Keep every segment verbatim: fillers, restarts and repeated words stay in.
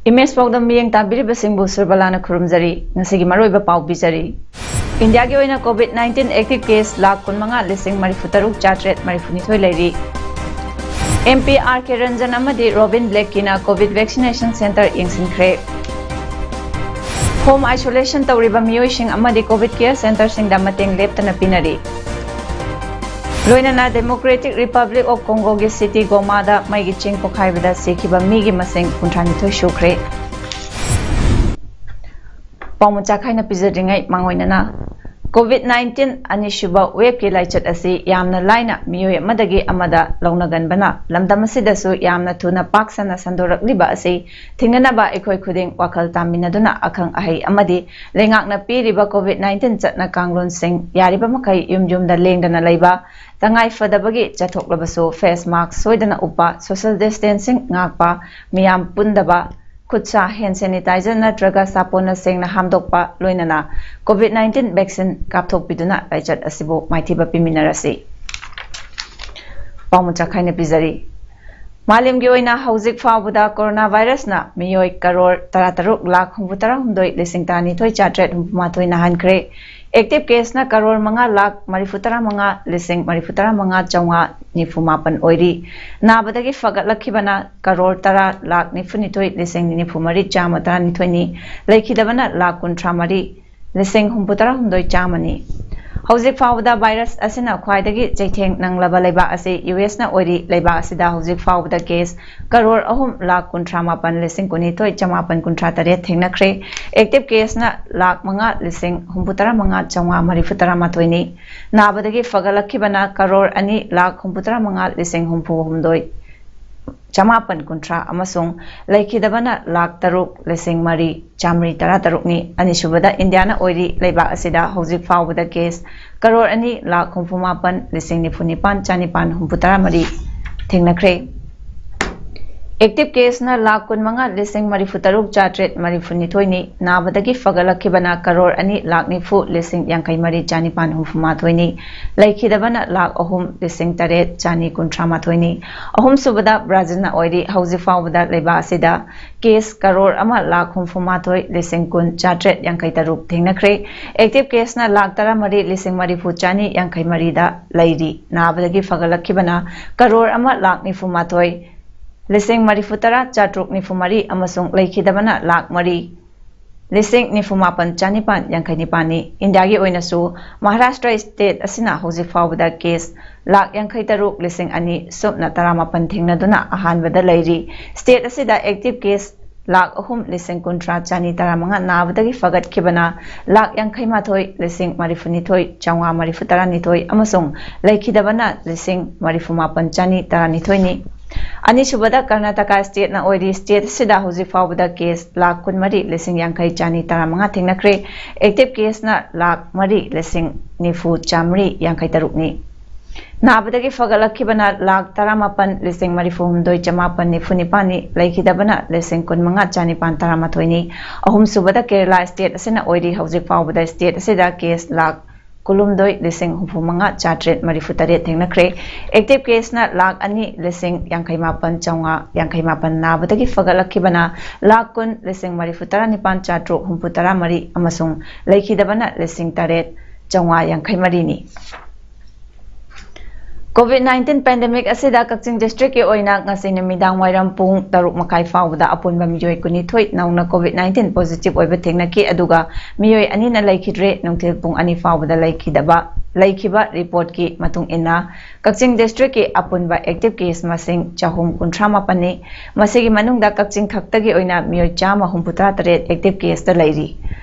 Image ꯄꯥꯎꯗꯝ ꯃꯤꯠꯌꯦꯡ ꯇꯥꯕꯤꯔꯤꯕꯁꯤꯡꯕꯨ ꯁꯨꯔꯕꯂꯥꯅ ꯈꯨꯔꯨꯝꯖꯔꯤ꯫ ꯉꯁꯤꯒꯤ ꯃꯔꯨꯑꯣꯏꯕ ꯄꯥꯎ ꯄꯤꯖꯔꯤ꯫ ꯏꯟꯗꯤꯌꯥꯒꯤ ꯑꯣꯏꯅ COVID nineteen active case lakh ꯀꯨꯟꯃꯉꯥ ꯂꯤꯁꯤꯡ ꯃꯔꯤꯐꯨ ꯇꯔꯨꯛ ꯆꯥꯇ꯭ꯔꯦꯠ ꯃꯔꯤꯐꯨ ꯅꯤꯊꯣꯏ ꯂꯩꯔꯤ꯫ MP R K Ranjan ꯑꯃꯗꯤ Robin Blackie ꯅ COVID vaccination center ꯌꯦꯡꯁꯤꯟꯈ꯭ꯔꯦ꯫ Home isolation ꯇꯧꯔꯤꯕ ꯃꯤꯑꯣꯏꯁꯤꯡ ꯑꯃꯗꯤ COVID care center ꯁꯤꯡꯗ ꯃꯇꯦꯡ ꯂꯦꯞꯇꯅ ꯄꯤꯅꯔꯤ꯫ ꯂꯣꯏꯅꯅ Democratic Republic of Congo ꯒꯤ city Goma ꯗ ꯃꯩꯒꯤ ꯆꯦꯡ ꯄꯣꯈꯥꯏꯕꯗ ꯁꯤꯈꯤꯕ ꯃꯤꯒꯤ ꯃꯁꯤꯡ ꯀꯨꯟꯊ꯭ꯔꯥ ꯅꯤꯊꯣꯏ ꯁꯨꯈ꯭ꯔꯦ꯫ ꯄꯥꯎꯃꯆꯥ ꯈꯥꯏꯅ ꯄꯤꯖꯗ꯭ꯔꯤꯉꯩ ꯃꯥꯡꯑꯣꯏꯅꯅ, COVID nineteen ꯑꯅꯤꯁꯨꯕ wave ꯀꯤ ꯂꯥꯏꯆꯠ ꯑꯁꯤ ꯌꯥꯝꯅ ꯂꯥꯏꯅ ꯃꯤꯑꯣꯏ ꯑꯃꯗꯒꯤ ꯑꯃꯗ ꯂꯧꯅꯒꯟꯕꯅ ꯂꯝꯗꯝ ꯑꯁꯤꯗꯁꯨ ꯌꯥꯝꯅ ꯊꯨꯅ ꯄꯥꯛ ꯁꯟꯅ ꯁꯟꯗꯣꯔꯛꯂꯤꯕ ꯑꯁꯤ ꯊꯤꯡꯅꯅꯕ ꯑꯩꯈꯣꯏ ꯈꯨꯗꯤꯡ ꯋꯥꯈꯜ ꯇꯥꯃꯤꯟꯅꯗꯨꯅ ꯑꯈꯪ ꯑꯍꯩ ꯑꯃꯗꯤ ꯂꯩꯉꯥꯛꯅ ꯄꯤꯔꯤꯕ COVID nineteen ꯆꯠꯅ ꯀꯥꯡꯂꯣꯟꯁꯤꯡ ꯌꯥꯔꯤꯕ ꯃꯈꯩ ꯌꯨꯝ ꯌꯨꯝꯗ ꯂꯦꯡꯗꯅ ꯂꯩꯕ, ꯇꯉꯥꯏ ꯐꯗꯕꯒꯤ ꯆꯠꯊꯣꯛꯂꯕꯁꯨ face mask ꯁꯣꯏꯗꯅ ꯎꯞꯄ, social distancing ꯉꯥꯛꯄ, ꯃꯤꯌꯥꯝ ꯄꯨꯟꯗꯕ, ꯈꯨꯠ ꯁꯥ hand sanitizer ꯅꯠꯇ꯭ꯔꯒ ꯁꯥꯄꯣꯟꯅ ꯁꯦꯡꯅ ꯍꯥꯝꯗꯣꯛꯄ, ꯂꯣꯏꯅꯅ COVID nineteen vaccine ꯀꯥꯞꯊꯣꯛꯄꯤꯗꯨꯅ ꯂꯥꯏꯆꯠ ꯑꯁꯤꯕꯨ ꯃꯥꯏꯊꯤꯕ ꯄꯤꯃꯤꯟꯅꯔꯁꯤ꯫ ꯄꯥꯎꯃꯆꯥ ꯈꯥꯏꯅ ꯄꯤꯖꯔꯤ꯫ ꯃꯥꯂꯦꯝꯒꯤ ꯑꯣꯏꯅ ꯍꯧꯖꯤꯛ ꯐꯥꯎꯕꯗ corona virus ꯅ ꯃꯤꯑꯣꯏ ꯀꯔꯣꯔ ꯇꯔꯥꯇꯔꯨꯛ ꯂꯥꯈ ꯍꯨꯝꯐꯨꯇꯔꯥꯍꯨꯝꯗꯣꯏ ꯂꯤꯁꯤꯡ ꯇꯔꯥꯅꯤꯊꯣꯏ ꯆꯥꯇ꯭ꯔꯦꯠ ꯍꯨꯝꯐꯨꯃꯥꯊꯣꯏ ꯅꯥꯍꯟꯈ꯭ꯔꯦ꯫ Active case ꯅ ꯀꯔꯣꯔ ꯃꯉꯥ ꯂꯥꯈ ꯃꯔꯤꯐꯨꯇꯔꯥꯃꯉꯥ ꯂꯤꯁꯤꯡ ꯃꯔꯤꯐꯨꯇꯔꯥꯃꯉꯥ ꯆꯥꯝꯃꯉꯥ ꯅꯤꯐꯨꯃꯥꯄꯟ ꯑꯣꯏꯔꯤ꯫ ꯅꯥꯕꯗꯒꯤ ꯐꯒꯠꯂꯛꯈꯤꯕꯅ ꯀꯔꯣꯔ ꯇꯔꯥ ꯂꯥꯈ ꯅꯤꯐꯨꯅꯤꯊꯣꯏ ꯂꯤꯁꯤꯡ ꯅꯤꯐꯨꯃꯔꯤ ꯆꯥꯝꯃ ꯇꯔꯥꯅꯤꯊꯣꯏꯅꯤ꯫ ꯂꯩꯈꯤꯗꯕꯅ ꯂꯥꯈ ꯀꯨꯟꯊ꯭ꯔꯥ ꯃꯔꯤ ꯂꯤꯁꯤꯡ ꯍꯨꯝꯐꯨꯇꯔꯥꯍꯨꯝꯗꯣꯏ ꯆꯥꯝꯃꯅꯤ꯫ ꯍꯧꯖꯤꯛ ꯐꯥꯎꯕꯗ virus ꯑꯁꯤꯅ ꯈ꯭ꯋꯥꯏꯗꯒꯤ ꯆꯩꯊꯦꯡ ꯅꯪꯂꯕ ꯂꯩꯕꯥꯛ ꯑꯁꯤ US ꯅ ꯑꯣꯏꯔꯤ꯫ ꯂꯩꯕꯥꯛ ꯑꯁꯤꯗ ꯍꯧꯖꯤꯛ ꯐꯥꯎꯕꯗ case ꯀꯔꯣꯔ ꯑꯍꯨꯝ ꯂꯥꯈ ꯀꯨꯟꯊ꯭ꯔꯥ ꯃꯥꯄꯟ ꯂꯤꯁꯤꯡ ꯀꯨꯟꯅꯤꯊꯣꯏ ꯆꯃꯥꯄꯟ ꯀꯨꯟꯊ꯭ꯔꯥ ꯇꯔꯦꯠ ꯊꯦꯡꯅꯈ꯭ꯔꯦ꯫ Active case ꯅ ꯂꯥꯈ ꯃꯉꯥ ꯂꯤꯁꯤꯡ ꯍꯨꯝꯐꯨꯇꯔꯥꯃꯉꯥ ꯆꯥꯝꯃꯉꯥ ꯃꯔꯤꯐꯨꯇꯔꯥꯃꯥꯊꯣꯏꯅꯤ꯫ ꯅꯥꯕꯗꯒꯤ ꯐꯒꯠꯂꯛꯈꯤꯕꯅ ꯀꯔꯣꯔ ꯑꯅꯤ ꯂꯥꯈ ꯍꯨꯝꯐꯨꯇꯔꯥꯃꯉꯥ ꯂꯤꯁꯤꯡ ꯍꯨꯝꯐꯨꯍꯨꯝꯗꯣꯏ ꯆꯃꯥꯄꯟ ꯀꯨꯟꯊ꯭ꯔꯥ ꯑꯃꯁꯨꯡ ꯂꯩꯈꯤꯗꯕꯅ ꯂꯥꯈ ꯇꯔꯨꯛ ꯂꯤꯁꯤꯡ ꯃꯔꯤ ꯆꯥꯃꯔꯤ ꯇꯔꯥꯇꯔꯨꯛꯅꯤ꯫ ꯑꯅꯤꯁꯨꯕꯗ ꯏꯟꯗꯤꯌꯥꯅ ꯑꯣꯏꯔꯤ꯫ ꯂꯩꯕꯥꯛ ꯑꯁꯤꯗ ꯍꯧꯖꯤꯛ ꯐꯥꯎꯕꯗ case ꯀꯔꯣꯔ ꯑꯅꯤ ꯂꯥꯈ ꯍꯨꯝꯐꯨꯃꯥꯄꯟ ꯂꯤꯁꯤꯡ ꯅꯤꯐꯨꯅꯤꯄꯥꯟ ꯆꯅꯤꯄꯥꯟ ꯍꯨꯝꯐꯨꯇꯔꯥꯃꯔꯤ ꯊꯦꯡꯅꯈ꯭ꯔꯦ꯫ ꯑꯦꯛꯇꯤꯚ ꯀꯦꯁꯅ ꯂꯥꯈ ꯀꯨꯟꯃꯉꯥ ꯂꯤꯁꯤꯡ ꯃꯔꯤꯐꯨ ꯇꯔꯨꯛ ꯆꯥꯇ꯭ꯔꯦꯠ ꯃꯔꯤꯐꯨ ꯅꯤꯊꯣꯏꯅꯤ, ꯅꯥꯕꯗꯒꯤ ꯐꯒꯠꯂꯛꯈꯤꯕꯅ ꯀꯔꯣꯔ ꯑꯅꯤ ꯂꯥꯈ ꯅꯤꯐꯨ ꯂꯤꯁꯤꯡ ꯌꯥꯡꯈꯩ ꯃꯔꯤ ꯆꯥꯅꯤꯄꯥꯟ ꯍꯨꯝꯐꯨ ꯃꯥꯊꯣꯏꯅꯤ, ꯂꯩꯈꯤꯗꯕꯅ ꯂꯥꯈ ꯑꯍꯨꯝ ꯂꯤꯁꯤꯡ ꯇꯔꯦꯠ ꯆꯥꯅꯤ ꯀꯨꯟꯊ꯭ꯔꯥ ꯃꯥꯊꯣꯏꯅꯤ꯫ ꯑꯍꯨꯝꯁꯨꯕꯗ ꯕ꯭ꯔꯥꯖꯤꯜꯅ ꯑꯣꯏꯔꯤ꯫ ꯍꯧꯖꯤꯛ ꯐꯥꯎꯕꯗ ꯂꯩꯕꯥꯛ ꯑꯁꯤꯗ ꯀꯦꯁ ꯀꯔꯣꯔ ꯑꯃ ꯂꯥꯈ ꯍꯨꯝꯐꯨ ꯃꯥꯊꯣꯏ ꯂꯤꯁꯤꯡ ꯀꯨꯟ ꯆꯥꯇ꯭ꯔꯦꯠ ꯌꯥꯡꯈꯩ ꯇꯔꯨꯛ ꯊꯦꯡꯅꯈ꯭ꯔꯦ꯫ ꯑꯦꯛꯇꯤꯚ ꯀꯦꯁꯅ ꯂꯥꯈ ꯇꯔꯥꯃꯔꯤ ꯂꯤꯁꯤꯡ ꯃꯔꯤꯐꯨ ꯆꯥꯅꯤ ꯌꯥꯡꯈꯩ ꯃꯔꯤꯗ ꯂꯩꯔꯤ꯫ ꯅꯥꯕꯗꯒꯤ ꯐꯒꯠꯂꯛꯈꯤꯕꯅ ꯀꯔꯣꯔ ꯑꯃ ꯂꯥꯈ ꯅꯤꯐꯨ ꯃꯥꯊꯣꯏ ꯂꯤꯁꯤꯡ ꯃꯔꯤꯐꯨ ꯇꯔꯥ ꯆꯥꯇ꯭ꯔꯨꯛ ꯅꯤꯐꯨ ꯃꯔꯤ ꯑꯃꯁꯨꯡ ꯂꯩꯈꯤꯗꯕꯅ ꯂꯥꯈ ꯃꯔꯤ ꯂꯤꯁꯤꯡ ꯅꯤꯐꯨ ꯃꯥꯄꯟ ꯆꯥꯅꯤꯄꯥꯟ ꯌꯥꯡꯈꯩ ꯅꯤꯄꯥꯟꯅꯤ꯫ ꯏꯟꯗꯤꯌꯥꯒꯤ ꯑꯣꯏꯅꯁꯨ ꯃꯍꯥꯔꯥꯁꯇ꯭ꯔ ꯁ꯭ꯇꯦꯠ ꯑꯁꯤꯅ ꯍꯧꯖꯤꯛ ꯐꯥꯎꯕꯗ ꯀꯦꯁ ꯂꯥꯈ ꯌꯥꯡꯈꯩ ꯇꯔꯨꯛ ꯂꯤꯁꯤꯡ ꯑꯅꯤ ꯁꯨꯞꯅ ꯇꯔꯥꯃꯥꯄꯟ ꯊꯦꯡꯅꯗꯨꯅ ꯑꯍꯥꯟꯕꯗ ꯂꯩꯔꯤ꯫ ꯁ꯭ꯇꯦꯠ ꯑꯁꯤꯗ ꯑꯦꯛꯇꯤꯚ ꯀꯦꯁ ꯂꯥꯈ ꯑꯍꯨꯝ ꯂꯤꯁꯤꯡ ꯀꯨꯟꯊ꯭ꯔꯥ ꯆꯥꯅꯤ ꯇꯔꯥꯃꯉꯥ, ꯅꯥꯕꯗꯒꯤ ꯐꯒꯠꯈꯤꯕꯅ ꯂꯥꯈ ꯌꯥꯡꯈꯩ ꯃꯥꯊꯣꯏ ꯂꯤꯁꯤꯡ ꯃꯔꯤꯐꯨ ꯅꯤꯊꯣꯏ ꯆꯥꯝꯃꯉꯥ ꯃꯔꯤꯐꯨ ꯇꯔꯥ ꯅꯤꯊꯣꯏ ꯑꯃꯁꯨꯡ ꯂꯩꯈꯤꯗꯕꯅ ꯂꯤꯁꯤꯡ ꯃꯔꯤꯐꯨ ꯃꯥꯄꯟ ꯆꯥꯅꯤ ꯇꯔꯥ ꯅꯤꯊꯣꯏꯅꯤ꯫ ꯑꯅꯤꯁꯨꯕꯗ ꯀꯔꯅꯥꯇꯀꯥ ꯁ꯭ꯇꯦꯠꯅ ꯑꯣꯏꯔꯤ꯫ ꯁ꯭ꯇꯦꯠ ꯑꯁꯤꯗ ꯍꯧꯖꯤꯛ ꯐꯥꯎꯕꯗ ꯀꯦꯁ ꯂꯥꯈ ꯀꯨꯟꯃꯔꯤ ꯂꯤꯁꯤꯡ ꯌꯥꯡꯈꯩ ꯆꯥꯅꯤ ꯇꯔꯥꯃꯉꯥ ꯊꯦꯡꯅꯈ꯭ꯔꯦ꯫ ꯑꯦꯛꯇꯤꯚ ꯀꯦꯁꯅ ꯂꯥꯈ ꯃꯔꯤ ꯂꯤꯁꯤꯡ ꯅꯤꯐꯨ ꯆꯥꯃꯔꯤ ꯌꯥꯡꯈꯩ ꯇꯔꯨꯛꯅꯤ꯫ ꯅꯥꯕꯗꯒꯤ ꯐꯒꯠꯂꯛꯈꯤꯕꯅ ꯂꯥꯈ ꯇꯔꯥꯃꯥꯄꯟ ꯂꯤꯁꯤꯡ ꯃꯔꯤꯐꯨ ꯍꯨꯝꯗꯣꯏ ꯆꯥꯃꯥꯄꯟ ꯅꯤꯐꯨ ꯅꯤꯄꯥꯟꯅꯤ, ꯂꯩꯈꯤꯗꯕꯅ ꯂꯤꯁꯤꯡ ꯀꯨꯟꯃꯉꯥ ꯆꯥꯅꯤꯄꯥꯟ ꯇꯔꯥꯃꯥꯊꯣꯏꯅꯤ꯫ ꯑꯍꯨꯝꯁꯨꯕꯗ ꯀꯦꯔꯂꯥ ꯁ꯭ꯇꯦꯠ ꯑꯁꯤꯅ ꯑꯣꯏꯔꯤ꯫ ꯍꯧꯖꯤꯛ ꯐꯥꯎꯕꯗ ꯁ꯭ꯇꯦꯠ ꯑꯁꯤꯗ ꯀꯦꯁ ꯂꯥꯈ ꯀꯨꯟꯍꯨꯝꯗꯣꯏ ꯂꯤꯁꯤꯡ ꯍꯨꯝꯐꯨ ꯃꯉꯥ ꯆꯥꯇ꯭ꯔꯦꯠ ꯃꯔꯤꯐꯨ ꯇꯔꯦꯠ ꯊꯦꯡꯅꯈ꯭ꯔꯦ꯫ ꯑꯦꯛꯇꯤꯚ ꯀꯦꯁꯅ ꯂꯥꯈ ꯑꯅꯤ ꯂꯤꯁꯤꯡ ꯌꯥꯡꯈꯩ ꯃꯥꯄꯟ ꯆꯥꯝꯃꯉꯥ ꯌꯥꯡꯈꯩ ꯃꯥꯄꯟ, ꯅꯥꯕꯗꯒꯤ ꯐꯒꯠꯂꯛꯈꯤꯕꯅ ꯂꯥꯈ ꯀꯨꯟ ꯂꯤꯁꯤꯡ ꯃꯔꯤꯐꯨ ꯇꯔꯥ ꯅꯤꯄꯥꯟ ꯆꯥꯇ꯭ꯔꯨꯛ ꯍꯨꯝꯐꯨ ꯇꯔꯥ ꯃꯔꯤ ꯑꯃꯁꯨꯡ ꯂꯩꯈꯤꯗꯕꯅ ꯂꯤꯁꯤꯡ ꯇꯔꯦꯠ ꯆꯥꯝꯃꯉꯥ ꯌꯥꯡꯈꯩ ꯃꯔꯤꯅꯤ꯫ ꯀꯣꯚꯤꯗ ꯅꯥꯏꯟꯇꯤꯟ ꯄꯦꯟꯗꯦꯃꯤꯛ ꯑꯁꯤꯗ ꯀꯛꯆꯤꯡ ꯗꯤꯁꯇ꯭ꯔꯤꯛꯀꯤ ꯑꯣꯏꯅ ꯉꯁꯤ ꯅꯨꯃꯤꯗꯥꯡ ꯋꯥꯏꯔꯝ ꯄꯨꯡ ꯇꯔꯨꯛ ꯃꯈꯥꯏ ꯐꯥꯎꯕꯗ ꯑꯄꯨꯟꯕ ꯃꯤꯑꯣꯏ ꯀꯨꯟꯅꯤꯊꯣꯏ ꯅꯧꯅ ꯀꯣꯚꯤꯗ ꯅꯥꯏꯟꯇꯤꯟ ꯄꯣꯖꯤꯇꯤꯚ ꯑꯣꯏꯕ ꯊꯦꯡꯅꯈꯤ, ꯑꯗꯨꯒ ꯃꯤꯑꯣꯏ ꯑꯅꯤꯅ ꯂꯩꯈꯤꯗ꯭ꯔꯦ꯫ ꯅꯨꯡꯊꯤꯜ ꯄꯨꯡ ꯑꯅꯤ ꯐꯥꯎꯕꯗ ꯂꯩꯈꯤꯗꯕ, ꯂꯩꯈꯤꯕ ꯔꯤꯄꯣꯔꯠꯀꯤ ꯃꯇꯨꯡ ꯏꯟꯅ, ꯀꯛꯆꯤꯡ ꯗꯤꯁꯇ꯭ꯔꯤꯛꯀꯤ ꯑꯄꯨꯟꯕ ꯑꯦꯛꯇꯤꯚ ꯀꯦꯁ ꯃꯁꯤꯡ ꯆꯍꯨꯝ ꯀꯨꯟꯊ꯭ꯔꯥ ꯃꯥꯄꯟꯅꯤ꯫ ꯃꯁꯤꯒꯤ ꯃꯅꯨꯡꯗ ꯀꯛꯆꯤꯡ ꯈꯛꯇꯒꯤ ꯑꯣꯏꯅ ꯃꯤꯑꯣꯏ ꯆꯥꯝꯃ ꯍꯨꯝꯐꯨ ꯇꯔꯥ ꯇꯔꯦꯠ ꯑꯦꯛꯇꯤꯚ ꯀꯦꯁꯇ ꯂꯩꯔꯤ,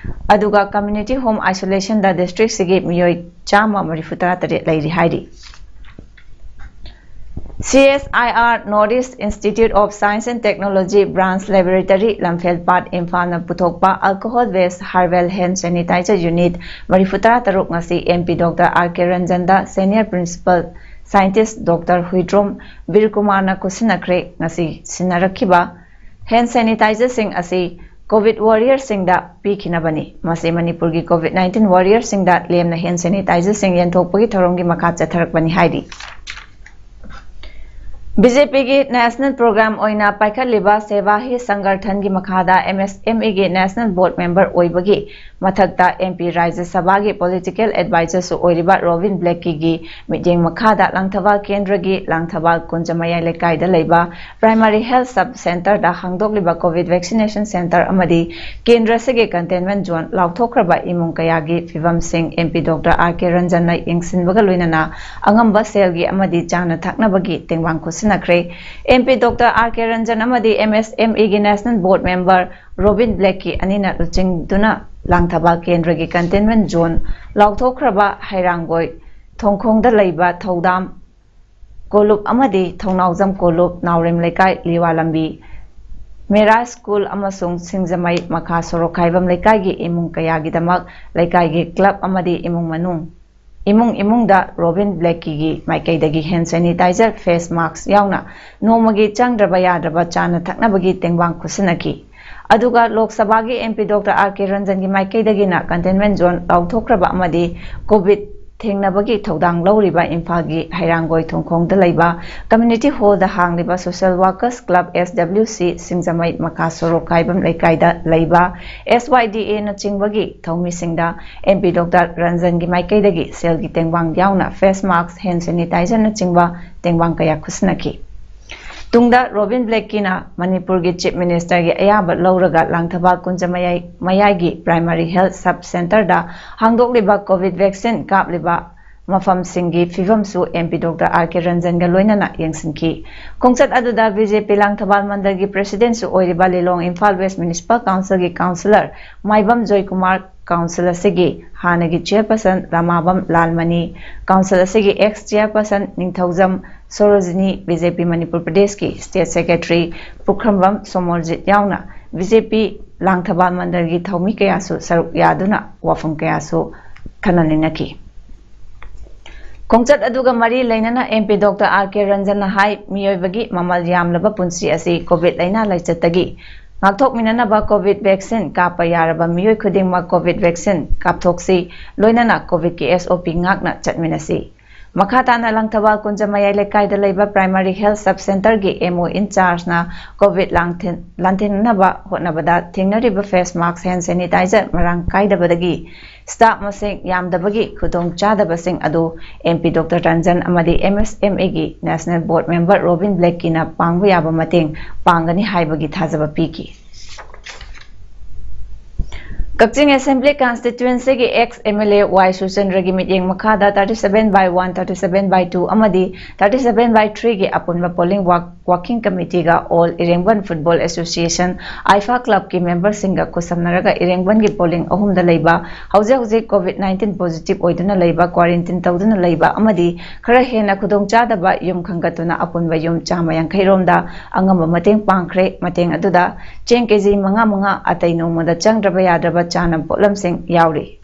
ꯑꯗꯨꯒ ꯀꯝꯃ꯭ꯌꯨꯅꯤꯇꯤ ꯍꯣꯝ ꯑꯥꯏꯁꯣꯂꯦꯁꯟꯗ ꯗꯤꯁꯇ꯭ꯔꯤꯛꯁꯤꯒꯤ ꯃꯤꯑꯣꯏ ꯆꯥꯝꯃ ꯃꯔꯤꯐꯨ ꯇꯔꯥ ꯇꯔꯦꯠ ꯂꯩꯔꯤ ꯍꯥꯏꯔꯤ꯫ C S I R, North East Institute of Science and Technology Branch Laboratory, ꯂꯝꯐꯦꯜꯄꯥꯠ, ꯏꯝꯐꯥꯜꯅ ꯄꯨꯊꯣꯛꯄ alcohol based herbal hand sanitizer unit ꯃꯔꯤꯐꯨ ꯇꯔꯥ ꯇꯔꯨꯛ ꯉꯁꯤ M P doctor R K ꯔꯟꯖꯟꯗ, senior principal scientist Doctor Huidrom ꯕꯤꯔꯀꯨꯃꯥꯔꯅ ꯈꯨꯠꯁꯤꯟꯅꯈ꯭ꯔꯦ꯫ ꯉꯁꯤ ꯁꯤꯟꯅꯔꯛꯈꯤꯕ hand sanitizerꯁꯤꯡ ꯑꯁꯤ COVID warriorꯁꯤꯡꯗ ꯄꯤꯈꯤꯅꯕꯅꯤ꯫ ꯃꯁꯤ ꯃꯅꯤꯄꯨꯔꯒꯤ COVID nineteen warriorꯁꯤꯡꯗ ꯂꯦꯝꯅ hand sanitizerꯁꯤꯡ ꯌꯦꯟꯊꯣꯛꯄꯒꯤ ꯊꯧꯔꯝꯒꯤ ꯃꯈꯥ ꯆꯠꯊꯔꯛꯄꯅꯤ ꯍꯥꯏꯔꯤ꯫ BJPꯒꯤ national program ꯑꯣꯏꯅ ꯄꯥꯏꯈꯠꯂꯤꯕ ꯁꯦꯕꯥ ꯍꯤ ꯁꯪꯒꯔꯊꯟꯒꯤ ꯃꯈꯥꯗ MSMEꯒꯤ national board member ꯑꯣꯏꯕꯒꯤ ꯃꯊꯛꯇ MP ꯔꯥꯖ꯭ꯌ ꯁꯚꯥꯒꯤ political advisorꯁꯨ ꯑꯣꯏꯔꯤꯕ ꯔꯣꯕꯤꯟ ꯕ꯭ꯂꯦꯛꯀꯤꯒꯤ ꯃꯤꯠꯌꯦꯡ ꯃꯈꯥꯗ ꯂꯥꯡꯊꯕꯥꯜ ꯀꯦꯟꯗ꯭ꯔꯒꯤ ꯂꯥꯡꯊꯕꯥꯜ ꯀꯨꯟꯖꯃꯌꯥꯏ ꯂꯩꯀꯥꯏꯗ ꯂꯩꯕ primary health sub centreꯗ ꯍꯥꯡꯗꯣꯛꯂꯤꯕ COVID vaccination centre ꯑꯃꯗꯤ ꯀꯦꯟꯗ꯭ꯔ ꯑꯁꯤꯒꯤ containment zone ꯂꯥꯎꯊꯣꯛꯈ꯭ꯔꯕ ꯏꯃꯨꯡ ꯀꯌꯥꯒꯤ ꯐꯤꯕꯝꯁꯤꯡ MP Doctor R K ꯔꯟꯖꯟꯅ ꯌꯦꯡꯁꯤꯟꯕꯒ ꯂꯣꯏꯅꯅ ꯑꯉꯝꯕ ꯁꯦꯜꯒꯤ ꯑꯃꯗꯤ ꯆꯥꯅ ꯊꯛꯅꯕꯒꯤ ꯇꯦꯡꯕꯥꯡ ꯈꯨꯠꯁꯤꯟꯅꯈ꯭ꯔꯦ꯫ MP Doctor R K Ranjan ꯑꯃꯗꯤ MSMEꯒꯤ national board member ꯔꯣꯕꯤꯟ ꯕ꯭ꯂꯦꯛꯀꯤ ꯑꯅꯤꯅ ꯂꯨꯆꯤꯡꯗꯨꯅ ꯂꯥꯡꯊꯕꯥꯜ ꯀꯦꯟꯗ꯭ꯔꯒꯤ containment zone ꯂꯥꯎꯊꯣꯛꯈ꯭ꯔꯕ ꯍꯩꯔꯥꯡꯒꯣꯏ ꯊꯣꯡꯈꯣꯡꯗ ꯂꯩꯕ ꯊꯧꯗꯥꯝ ꯀꯣꯂꯨꯞ ꯑꯃꯗꯤ ꯊꯧꯅꯥꯎꯖꯝ ꯀꯣꯂꯨꯞ, ꯅꯥꯎꯔꯦꯝ ꯂꯩꯀꯥꯏ, ꯂꯤꯋꯥ ꯂꯝꯕꯤ, ꯃꯦꯔꯥ ꯁ꯭ꯀꯨꯜ ꯑꯃꯁꯨꯡ ꯁꯤꯡꯖꯃꯩ ꯃꯈꯥ ꯁꯣꯔꯣꯛ ꯈꯥꯏꯕꯝ ꯂꯩꯀꯥꯏꯒꯤ ꯏꯃꯨꯡ ꯀꯌꯥꯒꯤꯗꯃꯛ ꯂꯩꯀꯥꯏꯒꯤ club ꯑꯃꯗꯤ ꯏꯃꯨꯡ ꯃꯅꯨꯡ, ꯏꯃꯨꯡ ꯏꯃꯨꯡꯗ ꯔꯣꯕꯤꯟ ꯕ꯭ꯂꯦꯛꯀꯤꯒꯤ ꯃꯥꯏꯀꯩꯗꯒꯤ hand sanitizer, face mask ꯌꯥꯎꯅ ꯅꯣꯡꯃꯒꯤ ꯆꯪꯗ꯭ꯔꯕ ꯌꯥꯗ꯭ꯔꯕ ꯆꯥꯅ ꯊꯛꯅꯕꯒꯤ ꯇꯦꯡꯕꯥꯡ ꯈꯨꯠꯁꯤꯟꯅꯈꯤ꯫ ꯑꯗꯨꯒ ꯂꯣꯛ ꯁꯚꯥꯒꯤ MP Doctor R K ꯔꯟꯖꯟꯒꯤ ꯃꯥꯏꯀꯩꯗꯒꯤꯅ containment zone ꯂꯥꯎꯊꯣꯛꯈ꯭ꯔꯕ ꯑꯃꯗꯤ COVID ꯊꯦꯡꯅꯕꯒꯤ ꯊꯧꯗꯥꯡ ꯂꯧꯔꯤꯕ ꯏꯝꯐꯥꯜꯒꯤ ꯍꯩꯔꯥꯡꯒꯣꯏ ꯊꯣꯡꯈꯣꯡꯗ ꯂꯩꯕ community hallꯗ ꯍꯥꯡꯂꯤꯕ Social Workers Club, SWC, ꯁꯤꯡꯖꯃꯩ ꯃꯈꯥ ꯁꯣꯔꯣꯛ ꯈꯥꯏꯕꯝ ꯂꯩꯀꯥꯏꯗ ꯂꯩꯕ SYDAꯅꯆꯤꯡꯕꯒꯤ ꯊꯧꯃꯤꯁꯤꯡꯗ MP Doctor ꯔꯟꯖꯟꯒꯤ ꯃꯥꯏꯀꯩꯗꯒꯤ ꯁꯦꯜꯒꯤ ꯇꯦꯡꯕꯥꯡ ꯌꯥꯎꯅ face mask, hand sanitizerꯅꯆꯤꯡꯕ ꯇꯦꯡꯕꯥꯡ ꯀꯌꯥ ꯈꯨꯠꯁꯤꯟꯅꯈꯤ꯫ ꯇꯨꯡꯗ ꯔꯣꯕꯤꯟ ꯕ꯭ꯂꯦꯛꯀꯤꯅ ꯃꯅꯤꯄꯨꯔꯒꯤ Chief Ministerꯒꯤ ꯑꯌꯥꯕ ꯂꯧꯔꯒ ꯂꯥꯡꯊꯕꯥꯜ ꯀꯨꯟꯖꯃꯌꯥꯏ ꯃꯌꯥꯏꯒꯤ primary health sub centreꯗ ꯍꯥꯡꯗꯣꯛꯂꯤꯕ COVID vaccine ꯀꯥꯞꯂꯤꯕ ꯃꯐꯝꯁꯤꯡꯒꯤ ꯐꯤꯕꯝꯁꯨ MP Doctor R K ꯔꯟꯖꯟꯒ ꯂꯣꯏꯅꯅ ꯌꯦꯡꯁꯤꯟꯈꯤ꯫ ꯈꯣꯡꯆꯠ ꯑꯗꯨꯗ BJP ꯂꯥꯡꯊꯕꯥꯜ ꯃꯟꯗꯜꯒꯤ presidentꯁꯨ ꯑꯣꯏꯔꯤꯕ ꯂꯤꯂꯣꯡ Imphal West Municipal Councilꯒꯤ councillor ꯃꯥꯏꯕꯝ ꯖꯣꯏꯀꯨꯃꯥꯔ, council ꯑꯁꯤꯒꯤ ꯍꯥꯟꯅꯒꯤ chairperson ꯔꯃꯥꯕꯝ ꯂꯥꯜꯃꯅꯤ, council ꯑꯁꯤꯒꯤ ex chairperson ꯅꯤꯡꯊꯧꯖꯝ ꯁꯣꯔꯣꯖꯤꯅꯤ, BJP ꯃꯅꯤꯄꯨꯔ ꯄ꯭ꯔꯗꯦꯁꯀꯤ state secretary ꯄꯨꯈ꯭ꯔꯝꯕꯝ ꯁꯣꯃꯣꯔꯖꯤꯠ ꯌꯥꯎꯅ BJP ꯂꯥꯡꯊꯕꯥꯜ ꯃꯟꯗꯜꯒꯤ ꯊꯧꯃꯤ ꯀꯌꯥꯁꯨ ꯁꯔꯨꯛ ꯌꯥꯗꯨꯅ ꯋꯥꯐꯝ ꯀꯌꯥꯁꯨ ꯈꯟꯅ ꯅꯩꯅꯈꯤ꯫ ꯈꯣꯡꯆꯠ ꯑꯗꯨꯒ ꯃꯔꯤ ꯂꯩꯅꯅ M P Doctor R K Ranjan ꯅ ꯍꯥꯏ, ꯃꯤꯑꯣꯏꯕꯒꯤ ꯃꯃꯜ ꯌꯥꯝꯂꯕ ꯄꯨꯟꯁꯤ ꯑꯁꯤ COVID ꯂꯥꯏꯅꯥ ꯂꯥꯏꯆꯠꯇꯒꯤ ꯉꯥꯛꯊꯣꯛꯃꯤꯟꯅꯅꯕ COVID vaccine ꯀꯥꯞꯄ ꯌꯥꯔꯕ ꯃꯤꯑꯣꯏ ꯈꯨꯗꯤꯡꯃꯛ COVID vaccine ꯀꯥꯞꯊꯣꯛꯁꯤ, ꯂꯣꯏꯅꯅ COVID ꯀꯤ S O P ꯉꯥꯛꯅ ꯆꯠꯃꯤꯟꯅꯁꯤ꯫ ꯃꯈꯥ ꯇꯥꯅ ꯂꯪꯊꯕꯥꯜ ꯀꯨꯟꯖꯃꯌꯥꯏ ꯂꯩꯀꯥꯏꯗ ꯂꯩꯕ Primary Health Sub Center ꯒꯤ M O in charge ꯅ COVID ꯂꯥꯡꯊꯦꯟ-, ꯂꯥꯟꯊꯦꯡꯅꯅꯕ ꯍꯣꯠꯅꯕꯗ ꯊꯦꯡꯅꯔꯤꯕ face mask, hand sanitizer ꯃꯔꯥꯡ ꯀꯥꯏꯗꯕꯗꯒꯤ staff ꯃꯁꯤꯡ ꯌꯥꯝꯗꯕꯒꯤ ꯈꯨꯗꯣꯡꯆꯥꯗꯕꯁꯤꯡ ꯑꯗꯨ M P Doctor Ranjan ꯑꯃꯗꯤ M S M A ꯒꯤ National Board Member Robin Blackie ꯅ ꯄꯥꯡꯕ ꯌꯥꯕ ꯃꯇꯦꯡ ꯄꯥꯡꯒꯅꯤ ꯍꯥꯏꯕꯒꯤ ꯊꯥꯖꯕ ꯄꯤꯈꯤ꯫ ꯀꯛꯆꯤꯡ Assembly Constituency ꯒꯤ ex M L A Y ꯁꯨꯔꯆꯟꯗ꯭ꯔꯒꯤ ꯃꯤꯠꯌꯦꯡ ꯃꯈꯥꯗ thirty seven by one, thirty seven by two ꯑꯃꯗꯤ thirty seven by three ꯒꯤ ꯑꯄꯨꯟꯕ polling work-, working committee ꯒ All ꯏꯔꯦꯡꯕꯟ Football Association, IFA Club ꯀꯤ member ꯁꯤꯡꯒ ꯈꯨꯠꯁꯝꯅꯔꯒ ꯏꯔꯦꯡꯕꯟꯒꯤ polling ꯑꯍꯨꯝꯗ ꯂꯩꯕ, ꯍꯧꯖꯤꯛ ꯍꯧꯖꯤꯛ COVID nineteen positive ꯑꯣꯏꯗꯨꯅ ꯂꯩꯕ, quarantine ꯇꯧꯗꯨꯅ ꯂꯩꯕ ꯑꯃꯗꯤ ꯈꯔ ꯍꯦꯟꯅ ꯈꯨꯗꯣꯡꯆꯥꯗꯕ ꯌꯨꯝ ꯈꯟꯒꯠꯇꯨꯅ ꯑꯄꯨꯟꯕ ꯌꯨꯝ ꯆꯥꯝꯃ ꯌꯥꯡꯈꯩ ꯔꯣꯝꯗ ꯑꯉꯝꯕ ꯃꯇꯦꯡ ꯄꯥꯡꯈ꯭ꯔꯦ꯫ ꯃꯇꯦꯡ ꯑꯗꯨꯗ ꯆꯦꯡ KG ꯃꯉꯥ ꯃꯉꯥ, ꯑꯇꯩ ꯅꯣꯡꯃꯗ ꯆꯪꯗ꯭ꯔꯕ ꯌꯥꯗ꯭ꯔꯕ ꯆꯥꯅꯕ ꯄꯣꯠꯂꯝꯁꯤꯡ ꯌꯥꯎꯔꯤ꯫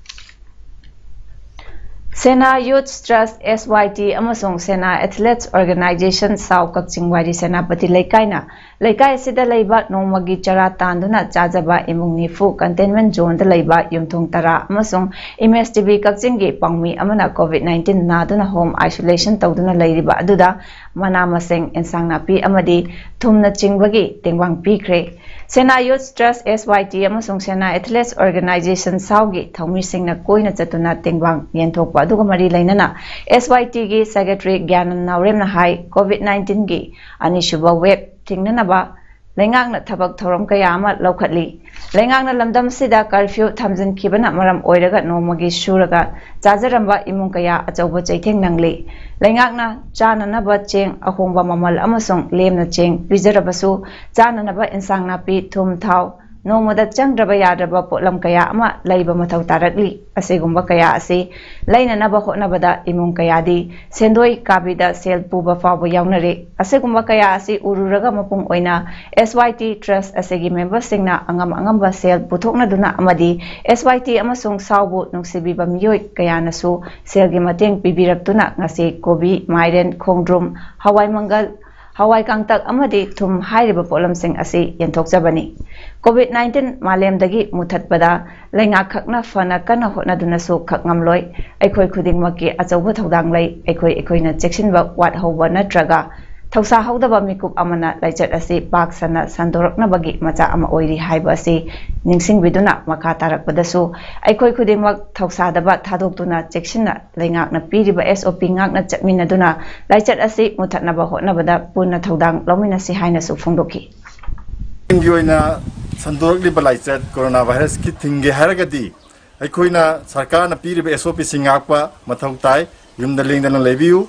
ꯁꯦꯅꯥ Youth Trust, S Y T, ꯑꯃꯁꯨꯡ ꯁꯦꯅꯥ Athletes Organization, ꯁꯥꯎ ꯀꯛꯆꯤꯡ ꯋꯥꯏꯔꯤ ꯁꯦꯅꯥꯄꯇꯤ ꯂꯩꯀꯥꯏꯅ ꯂꯩꯀꯥꯏ ꯑꯁꯤꯗ ꯂꯩꯕ ꯅꯣꯡꯃꯒꯤ ꯆꯔꯥ ꯇꯥꯟꯗꯨꯅ ꯆꯥꯖꯕ ꯏꯃꯨꯡ ꯅꯤꯐꯨ, containment zone ꯗ ꯂꯩꯕ ꯌꯨꯝꯊꯣꯡ ꯇꯔꯥ ꯑꯃꯁꯨꯡ Image T V ꯀꯛꯆꯤꯡꯒꯤ ꯄꯥꯎꯃꯤ ꯑꯃꯅ COVID nineteen ꯅꯥꯗꯨꯅ home isolation ꯇꯧꯗꯨꯅ ꯂꯩꯔꯤꯕ ꯑꯗꯨꯗ ꯃꯅꯥ ꯃꯁꯤꯡ, ꯏꯟꯁꯥꯡ ꯅꯥꯄꯤ ꯑꯃꯗꯤ ꯊꯨꯝꯅꯆꯤꯡꯕꯒꯤ ꯇꯦꯡꯕꯥꯡ ꯄꯤꯈ꯭ꯔꯦ꯫ ꯁꯦꯅꯥ Youth Trust, S Y T, ꯑꯃꯁꯨꯡ ꯁꯦꯅꯥ Athletes Organization, ꯁꯥꯎꯒꯤ ꯊꯧꯃꯤꯁꯤꯡꯅ ꯀꯣꯏꯅ ꯆꯠꯇꯨꯅ ꯇꯦꯡꯕꯥꯡ ꯌꯦꯟꯊꯣꯛꯄ ꯑꯗꯨꯒ ꯃꯔꯤ ꯂꯩꯅꯅ S Y T ꯒꯤ Secretary ꯒ꯭ꯌꯥꯅꯟ ꯅꯥꯎꯔꯦꯝꯅ ꯍꯥꯏ, COVID nineteen ꯒꯤ ꯑꯅꯤꯁꯨꯕ wave ꯊꯤꯡꯅꯅꯕ ꯂꯩꯉꯥꯛꯅ ꯊꯕꯛ ꯊꯧꯔꯝ ꯀꯌꯥ ꯑꯃ ꯂꯧꯈꯠꯂꯤ꯫ ꯂꯩꯉꯥꯛꯅ ꯂꯝꯗꯝ ꯑꯁꯤꯗ curfew ꯊꯝꯖꯤꯟꯈꯤꯕꯅ ꯃꯔꯝ ꯑꯣꯏꯔꯒ ꯅꯣꯡꯃꯒꯤ ꯁꯨꯔꯒ ꯆꯥꯖꯔꯝꯕ ꯏꯃꯨꯡ ꯀꯌꯥ ꯑꯆꯧꯕ ꯆꯩꯊꯦꯡ ꯅꯪꯂꯤ꯫ ꯂꯩꯉꯥꯛꯅ ꯆꯥꯅꯅꯕ ꯆꯦꯡ ꯑꯍꯣꯡꯕ ꯃꯃꯜ ꯑꯃꯁꯨꯡ ꯂꯦꯝꯅ ꯆꯦꯡ ꯄꯤꯖꯔꯕꯁꯨ, ꯆꯥꯅꯅꯕ ꯏꯟꯁꯥꯡ ꯅꯥꯄꯤ, ꯊꯨꯝ, ꯊꯥꯎ, ꯅꯣꯡꯃꯗ ꯆꯪꯗ꯭ꯔꯕ ꯌꯥꯗ꯭ꯔꯕ ꯄꯣꯠꯂꯝ ꯀꯌꯥ ꯑꯃ ꯂꯩꯕ ꯃꯊꯧ ꯇꯥꯔꯛꯂꯤ꯫ ꯑꯁꯤꯒꯨꯝꯕ ꯀꯌꯥ ꯑꯁꯤ ꯂꯩꯅꯅꯕ ꯍꯣꯠꯅꯕꯗ ꯏꯃꯨꯡ ꯀꯌꯥꯗꯤ ꯁꯦꯟꯗꯣꯏ ꯀꯥꯕꯤꯗ ꯁꯦꯜ ꯄꯨꯕ ꯐꯥꯎꯕ ꯌꯥꯎꯅꯔꯦ꯫ ꯑꯁꯤꯒꯨꯝꯕ ꯀꯌꯥ ꯑꯁꯤ ꯎꯔꯨꯔꯒ ꯃꯄꯨꯡ ꯑꯣꯏꯅ S Y T Trust ꯑꯁꯤꯒꯤ memberꯁꯤꯡꯅ ꯑꯉꯝ ꯑꯉꯝꯕ ꯁꯦꯜ ꯄꯨꯊꯣꯛꯅꯗꯨꯅ ꯑꯃꯗꯤ S Y T ꯑꯃꯁꯨꯡ ꯁꯥꯎꯕꯨ ꯅꯨꯡꯁꯤꯕꯤꯕ ꯃꯤꯑꯣꯏ ꯀꯌꯥꯅꯁꯨ ꯁꯦꯜꯒꯤ ꯃꯇꯦꯡ ꯄꯤꯕꯤꯔꯛꯇꯨꯅ ꯉꯁꯤ ꯀꯣꯕꯤ, ꯃꯥꯏꯔꯦꯟ, ꯈꯣꯡꯗ꯭ꯔꯨꯝ, ꯍꯋꯥꯏ ꯃꯪꯒꯜ, ꯍꯋꯥꯏ ꯀꯥꯡꯇꯛ ꯑꯃꯗꯤ ꯊꯨꯝ ꯍꯥꯏꯔꯤꯕ ꯄꯣꯠꯂꯝꯁꯤꯡ ꯑꯁꯤ ꯌꯦꯟꯊꯣꯛꯆꯕꯅꯤ꯫ COVID nineteen ꯃꯥꯂꯦꯝꯗꯒꯤ ꯃꯨꯊꯠꯄꯗ ꯂꯩꯉꯥꯛꯈꯛꯅ ꯐꯅ ꯀꯟꯅ ꯍꯣꯠꯅꯗꯨꯅꯁꯨ ꯈꯛ ꯉꯝꯂꯣꯏ꯫ ꯑꯩꯈꯣꯏ ꯈꯨꯗꯤꯡꯃꯛꯀꯤ ꯑꯆꯧꯕ ꯊꯧꯗꯥꯡ ꯂꯩ꯫ ꯑꯩꯈꯣꯏ ꯑꯩꯈꯣꯏꯅ ꯆꯦꯛꯁꯤꯟꯕ ꯋꯥꯠꯍꯧꯕ ꯅꯠꯇ꯭ꯔꯒ ꯊꯧꯁꯥꯍꯧꯗꯕ ꯃꯤꯀꯨꯞ ꯑꯃꯅ ꯂꯥꯏꯆꯠ ꯑꯁꯤ ꯄꯥꯛ ꯁꯟꯅ ꯁꯟꯗꯣꯔꯛꯅꯕꯒꯤ ꯃꯆꯥꯛ ꯑꯃ ꯑꯣꯏꯔꯤ ꯍꯥꯏꯕ ꯑꯁꯤ ꯅꯤꯡꯁꯤꯡꯕꯤꯗꯨꯅ ꯃꯈꯥ ꯇꯥꯔꯛꯄꯗꯁꯨ ꯑꯩꯈꯣꯏ ꯈꯨꯗꯤꯡꯃꯛ ꯊꯧꯁꯥꯗꯕ ꯊꯥꯗꯣꯛꯇꯨꯅ ꯆꯦꯛꯁꯤꯟꯅ ꯂꯩꯉꯥꯛꯅ ꯄꯤꯔꯤꯕ S O P ꯉꯥꯛꯅ ꯆꯠꯃꯤꯟꯅꯗꯨꯅ ꯂꯥꯏꯆꯠ ꯑꯁꯤ ꯃꯨꯊꯠꯅꯕ ꯍꯣꯠꯅꯕꯗ ꯄꯨꯟꯅ ꯊꯧꯗꯥꯡ ꯂꯧꯃꯤꯟꯅꯁꯤ ꯍꯥꯏꯅꯁꯨ ꯐꯣꯡꯗꯣꯛꯈꯤ꯫ ꯒꯤ ꯑꯣꯏꯅ ꯁꯟꯗꯣꯔꯛꯂꯤꯕ ꯂꯥꯏꯆꯠ ꯀꯣꯔꯣꯅꯥ ꯚꯥꯏꯔꯁꯀꯤ ꯊꯤꯡꯒꯦ ꯍꯥꯏꯔꯒꯗꯤ ꯑꯩꯈꯣꯏꯅ ꯁꯔꯀꯥꯔꯅ ꯄꯤꯔꯤꯕ S O P ꯁꯤꯡ ꯉꯥꯛꯄ ꯃꯊꯧ ꯇꯥꯏ꯫ ꯌꯨꯝꯗ ꯂꯦꯡꯗꯅ ꯂꯩꯕꯤꯌꯨ꯫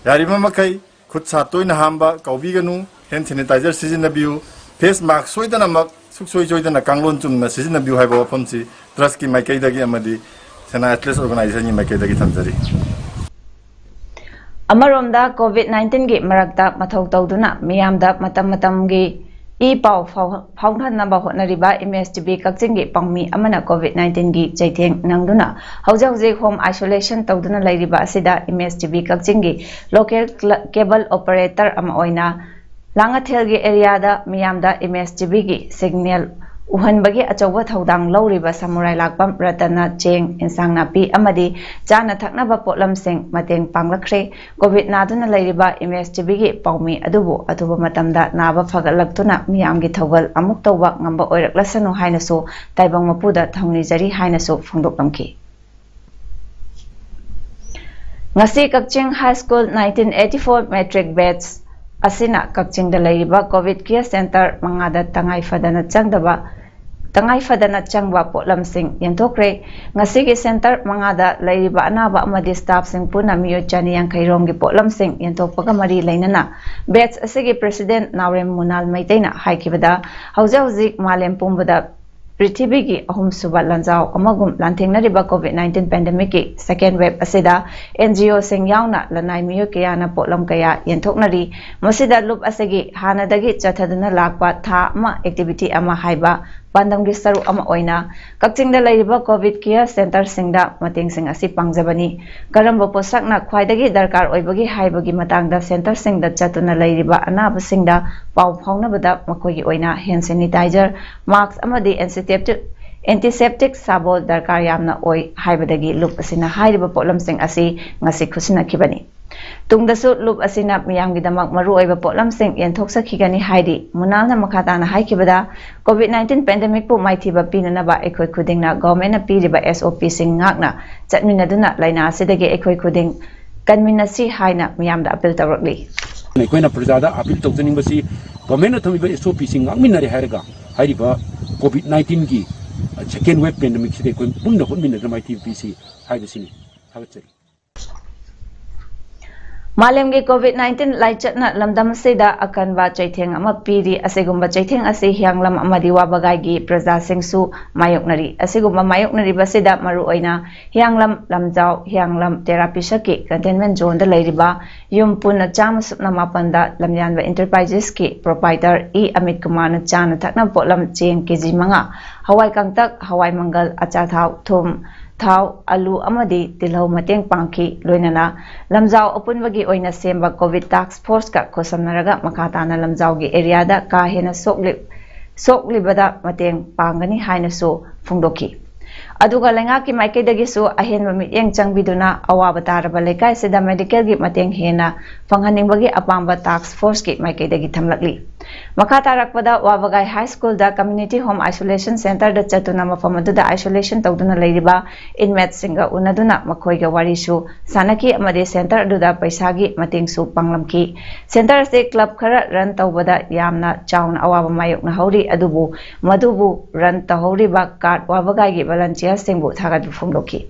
ꯌꯥꯔꯤꯕ ꯃꯈꯩ ꯈꯨꯠ ꯁꯥ ꯇꯣꯏꯅ ꯍꯥꯝꯕ ꯀꯥꯎꯕꯤꯒꯅꯨ꯫ Hand sanitizer ꯁꯤꯖꯤꯟꯅꯕꯤꯌꯨ꯫ Face mask ꯁꯣꯏꯗꯅꯃꯛ ꯁꯨꯡꯁꯣꯏ ꯁꯣꯏꯗꯅ ꯀꯥꯡꯂꯣꯟ ꯆꯨꯝꯅ ꯁꯤꯖꯤꯟꯅꯕꯤꯌꯨ ꯍꯥꯏꯕ ꯋꯥꯐꯝꯁꯤ Trustꯀꯤ ꯃꯥꯏꯀꯩꯗꯒꯤ ꯑꯃꯗꯤ Sena Athletics Organizationꯒꯤ ꯃꯥꯏꯀꯩꯗꯒꯤ ꯊꯝꯖꯔꯤ꯫ ꯑꯃꯔꯣꯝꯗ COVID nineteen ꯒꯤ ꯃꯔꯛꯇ ꯃꯊꯧ ꯇꯧꯗꯨꯅ ꯃꯤꯌꯥꯝꯗ ꯃꯇꯝ ꯃꯇꯝꯒꯤ ꯏ ꯄꯥꯎ ꯐꯥꯎ-, ꯐꯥꯎꯅꯅꯕ ꯍꯣꯠꯅꯔꯤꯕ M S T V ꯀꯛꯆꯤꯡꯒꯤ ꯄꯥꯎꯃꯤ ꯑꯃꯅ COVID nineteen ꯒꯤ ꯆꯩꯊꯦꯡ ꯅꯪꯗꯨꯅ ꯍꯧꯖꯤꯛ ꯍꯧꯖꯤꯛ home isolation ꯇꯧꯗꯨꯅ ꯂꯩꯔꯤꯕ ꯑꯁꯤꯗ M S T V ꯀꯛꯆꯤꯡꯒꯤ local cl-, cable operator ꯑꯃ ꯑꯣꯏꯅ ꯂꯥꯡꯉꯊꯦꯜꯒꯤ areaꯗ ꯃꯤꯌꯥꯝꯗ M S T V ꯒꯤ signal ꯎꯍꯟꯕꯒꯤ ꯑꯆꯧꯕ ꯊꯧꯗꯥꯡ ꯂꯧꯔꯤꯕ ꯁꯃꯨꯔꯥꯏ ꯂꯥꯛꯄꯝ ꯔꯇꯟꯅ ꯆꯦꯡ, ꯏꯟꯁꯥꯡ ꯅꯥꯄꯤ ꯑꯃꯗꯤ ꯆꯥꯅ ꯊꯛꯅꯕ ꯄꯣꯠꯂꯝꯁꯤꯡ ꯃꯇꯦꯡ ꯄꯥꯡꯂꯛꯈ꯭ꯔꯦ꯫ COVID ꯅꯥꯗꯨꯅ ꯂꯩꯔꯤꯕ M S T V ꯒꯤ ꯄꯥꯎꯃꯤ ꯑꯗꯨꯕꯨ ꯑꯊꯨꯕ ꯃꯇꯝꯗ ꯅꯥꯕ ꯐꯒꯠꯂꯛꯇꯨꯅ ꯃꯤꯌꯥꯝꯒꯤ ꯊꯧꯒꯜ ꯑꯃꯨꯛ ꯇꯧꯕ ꯉꯝꯕ ꯑꯣꯏꯔꯛꯂꯁꯅꯨ ꯍꯥꯏꯅꯁꯨ ꯇꯥꯏꯕꯪ ꯃꯄꯨꯗ ꯊꯧꯅꯤꯖꯔꯤ ꯍꯥꯏꯅꯁꯨ ꯐꯣꯡꯗꯣꯛꯂꯝꯈꯤ꯫ ꯉꯁꯤ ꯀꯛꯆꯤꯡ High School nineteen eighty-four matric batch ꯑꯁꯤꯅ ꯀꯛꯆꯤꯡꯗ ꯂꯩꯔꯤꯕ COVID care center ꯃꯉꯥꯗ ꯇꯉꯥꯏ ꯐꯗꯅ ꯆꯪꯗꯕ ꯇꯉꯥꯏ ꯐꯗꯅ ꯆꯪꯕ ꯄꯣꯠꯂꯝꯁꯤꯡ ꯌꯦꯟꯊꯣꯛꯈ꯭ꯔꯦ꯫ ꯉꯁꯤꯒꯤ center ꯃꯉꯥꯗ ꯂꯩꯔꯤꯕ ꯑꯅꯥꯕ ꯑꯃꯗꯤ staffꯁꯤꯡ ꯄꯨꯟꯅ ꯃꯤꯑꯣꯏ ꯆꯅꯤ ꯌꯥꯡꯈꯩ ꯔꯣꯝꯒꯤ ꯄꯣꯠꯂꯝꯁꯤꯡ ꯌꯦꯟꯊꯣꯛꯄꯒ ꯃꯔꯤ ꯂꯩꯅꯅ batch ꯑꯁꯤꯒꯤ president ꯅꯥꯎꯔꯦꯝ ꯃꯨꯅꯥꯜ ꯃꯩꯇꯩꯅ ꯍꯥꯏꯈꯤꯕꯗ, ꯍꯧꯖꯤꯛ ꯍꯧꯖꯤꯛ ꯃꯥꯂꯦꯝ ꯄꯨꯝꯕꯗ ꯄ꯭ꯔꯤꯊꯤꯕꯤꯒꯤ ꯑꯍꯨꯝꯁꯨꯕ ꯂꯥꯟꯖꯥꯎ ꯑꯃꯒꯨꯝ ꯂꯥꯟꯊꯦꯡꯅꯔꯤꯕ COVID nineteen pandemicꯀꯤ second wave ꯑꯁꯤꯗ NGOꯁꯤꯡ ꯌꯥꯎꯅ ꯂꯅꯥꯏ ꯃꯤꯑꯣꯏ ꯀꯌꯥꯅ ꯄꯣꯠꯂꯝ ꯀꯌꯥ ꯌꯦꯟꯊꯣꯛꯅꯔꯤ꯫ ꯃꯁꯤꯗ ꯂꯨꯞ ꯑꯁꯤꯒꯤ ꯍꯥꯟꯅꯗꯒꯤ ꯆꯠꯊꯗꯨꯅ ꯂꯥꯛꯄ ꯊꯥ ꯑꯃ activity ꯑꯃ ꯍꯥꯏꯕ ꯄꯥꯟꯗꯝꯒꯤ ꯁꯔꯨꯛ ꯑꯃ ꯑꯣꯏꯅ ꯀꯛꯆꯤꯡꯗ ꯂꯩꯔꯤꯕ COVID care centreꯁꯤꯡꯗ ꯃꯇꯦꯡꯁꯤꯡ ꯑꯁꯤ ꯄꯥꯡꯖꯕꯅꯤ꯫ ꯀꯔꯝꯕ ꯄꯣꯠꯁꯛꯅ ꯈ꯭ꯋꯥꯏꯗꯒꯤ ꯗꯔꯀꯥꯔ ꯑꯣꯏꯕꯒꯦ ꯍꯥꯏꯕꯒꯤ ꯃꯇꯥꯡꯗ centreꯁꯤꯡꯗ ꯆꯠꯇꯨꯅ ꯂꯩꯔꯤꯕ ꯑꯅꯥꯕꯁꯤꯡꯗ ꯄꯥꯎ ꯐꯥꯎꯅꯕꯗ ꯃꯈꯣꯏꯒꯤ ꯑꯣꯏꯅ hand sanitizer, mask ꯑꯃꯗꯤ antiseptic, antiseptic ꯁꯥꯄꯣꯟ ꯗꯔꯀꯥꯔ ꯌꯥꯝꯅ ꯑꯣꯏ ꯍꯥꯏꯕꯗꯒꯤ ꯂꯨꯞ ꯑꯁꯤꯅ ꯍꯥꯏꯔꯤꯕ ꯄꯣꯠꯂꯝꯁꯤꯡ ꯑꯁꯤ ꯉꯁꯤ ꯈꯨꯠꯁꯤꯟꯅꯈꯤꯕꯅꯤ꯫ ꯇꯨꯡꯗꯁꯨ ꯂꯨꯞ ꯑꯁꯤꯅ ꯃꯤꯌꯥꯝꯒꯤꯗꯃꯛ ꯃꯔꯨꯑꯣꯏꯕ ꯄꯣꯠꯂꯝꯁꯤꯡ ꯌꯦꯟꯊꯣꯛꯆꯈꯤꯒꯅꯤ ꯍꯥꯏꯔꯤ꯫ ꯃꯨꯅꯥꯜꯅ ꯃꯈꯥ ꯇꯥꯅ ꯍꯥꯏꯈꯤꯕꯗ, COVID nineteen pandemicꯄꯨ ꯃꯥꯏꯊꯤꯕ ꯄꯤꯅꯅꯕ ꯑꯩꯈꯣꯏ ꯈꯨꯗꯤꯡꯅ governmentꯅ ꯄꯤꯔꯤꯕ SOPꯁꯤꯡ ꯉꯥꯛꯅ ꯆꯠꯃꯤꯟꯅꯗꯨꯅ ꯂꯥꯏꯅꯥ ꯑꯁꯤꯗꯒꯤ ꯑꯩꯈꯣꯏ ꯈꯨꯗꯤꯡ ꯀꯟꯃꯤꯟꯅꯁꯤ ꯍꯥꯏꯅ ꯃꯤꯌꯥꯝꯗ appeal ꯇꯧꯔꯛꯂꯤ꯫ ꯑꯩꯈꯣꯏꯅ ꯄ꯭ꯔꯖꯥꯗ appeal ꯇꯧꯖꯅꯤꯡꯕꯁꯤ, governmentꯅ ꯊꯝꯃꯤꯕ SOPꯁꯤꯡ ꯉꯥꯛꯃꯤꯟꯅꯔꯦ ꯍꯥꯏꯔꯒ ꯍꯥꯏꯔꯤꯕ COVID nineteenꯒꯤ second wave pandemicꯁꯤꯗ ꯑꯩꯈꯣꯏ ꯄꯨꯟꯅ ꯍꯣꯠꯃꯤꯟꯅꯗꯨꯅ ꯃꯥꯏꯊꯤꯕ ꯄꯤꯁꯤ ꯍꯥꯏꯕꯁꯤꯅꯤ꯫ ꯊꯥꯒꯠꯆꯔꯤ꯫ ꯃꯥꯂꯦꯝꯒꯤ COVID nineteen ꯂꯥꯏꯆꯠꯅ ꯂꯝꯗꯝ ꯑꯁꯤꯗ ꯑꯀꯟꯕ ꯆꯩꯊꯦꯡ ꯑꯃ ꯄꯤꯔꯤ꯫ ꯑꯁꯤꯒꯨꯝꯕ ꯆꯩꯊꯦꯡ ꯑꯁꯤ ꯍꯤꯌꯥꯡꯂꯝ ꯑꯃꯗꯤ ꯋꯥꯕꯒꯥꯏꯒꯤ ꯄ꯭ꯔꯖꯥꯁꯤꯡꯁꯨ ꯃꯥꯌꯣꯛꯅꯔꯤ꯫ ꯑꯁꯤꯒꯨꯝꯕ ꯃꯥꯌꯣꯛꯅꯔꯤꯕꯁꯤꯗ ꯃꯔꯨꯑꯣꯏꯅ ꯍꯤꯌꯥꯡꯂꯝ, ꯂꯝꯖꯥꯎ, ꯍꯤꯌꯥꯡꯂꯝ, ꯇꯦꯔꯥ ꯄꯤꯁꯛꯀꯤ containment zoneꯗ ꯂꯩꯔꯤꯕ ꯌꯨꯝ ꯄꯨꯟꯅ ꯆꯥꯝꯃ ꯁꯨꯞꯅ ꯃꯥꯄꯟꯗ ꯂꯝꯌꯥꯟꯕ enterpriseꯀꯤ proprietor ꯏ ꯑꯃꯤꯠ ꯀꯨꯃꯥꯔꯅ ꯆꯥꯅ ꯊꯛꯅꯕ ꯄꯣꯠꯂꯝ ꯆꯦꯡ KG ꯃꯉꯥ, ꯍꯋꯥꯏ ꯀꯪꯇꯛ, ꯍꯋꯥꯏ ꯃꯪꯒꯜ, ꯑꯆꯥꯊꯥꯎ, ꯊꯨꯝ, ꯊꯥꯎ, ꯑꯂꯨ ꯑꯃꯗꯤ ꯇꯤꯜꯍꯧ ꯃꯇꯦꯡ ꯄꯥꯡꯈꯤ꯫ ꯂꯣꯏꯅꯅ ꯂꯝꯖꯥꯎ ꯑꯄꯨꯟꯕꯒꯤ ꯑꯣꯏꯅ ꯁꯦꯝꯕ COVID task forceꯀ ꯈꯨꯠꯁꯝꯅꯔꯒ ꯃꯈꯥ ꯇꯥꯅ ꯂꯝꯖꯥꯎꯒꯤ areaꯗ ꯀꯥ ꯍꯦꯟꯅ ꯁꯣꯛꯂꯤ-, ꯁꯣꯛꯂꯤꯕꯗ ꯃꯇꯦꯡ ꯄꯥꯡꯒꯅꯤ ꯍꯥꯏꯅꯁꯨ ꯐꯣꯡꯗꯣꯛꯈꯤ꯫ ꯑꯗꯨꯒ ꯂꯩꯉꯥꯛꯀꯤ ꯃꯥꯏꯀꯩꯗꯒꯤꯁꯨ ꯑꯍꯦꯟꯕ ꯃꯤꯠꯌꯦꯡ ꯆꯪꯕꯤꯗꯨꯅ ꯑꯋꯥꯕ ꯇꯥꯔꯕ ꯂꯩꯀꯥꯏꯁꯤꯗ medicalꯒꯤ ꯃꯇꯦꯡ ꯍꯦꯟꯅ ꯐꯪꯍꯟꯅꯤꯡꯕꯒꯤ ꯑꯄꯥꯝꯕ task forceꯀꯤ ꯃꯥꯏꯀꯩꯗꯒꯤ ꯊꯝꯂꯛꯂꯤ꯫ ꯃꯈꯥ ꯇꯥꯔꯛꯄꯗ ꯋꯥꯕꯒꯥꯏ ꯍꯥꯏ ꯁ꯭ꯀꯨꯜꯗ community home isolation centreꯗ ꯆꯠꯇꯨꯅ ꯃꯐꯝ ꯑꯗꯨꯗ isolation ꯇꯧꯗꯨꯅ ꯂꯩꯔꯤꯕ inmateꯁꯤꯡꯒ ꯎꯅꯗꯨꯅ ꯃꯈꯣꯏꯒ ꯋꯥꯔꯤꯁꯨ ꯁꯥꯟꯅꯈꯤ ꯑꯃꯗꯤ centre ꯑꯗꯨꯗ ꯄꯩꯁꯥꯒꯤ ꯃꯇꯦꯡꯁꯨ ꯄꯥꯡꯂꯝꯈꯤ꯫ Centre ꯑꯁꯤ club ꯈꯔ run ꯇꯧꯕꯗ ꯌꯥꯝꯅ ꯆꯥꯎꯅ ꯑꯋꯥꯕ ꯃꯥꯌꯣꯛꯅꯍꯧꯔꯤ, ꯑꯗꯨꯕꯨ ꯃꯗꯨꯕꯨ run ꯇꯧꯍꯧꯔꯤꯕ ꯀꯥꯔꯠ ꯋꯥꯕꯒꯥꯏꯒꯤ volunteerꯁꯤꯡꯕꯨ ꯊꯥꯒꯠꯄ ꯐꯣꯡꯗꯣꯛꯈꯤ꯫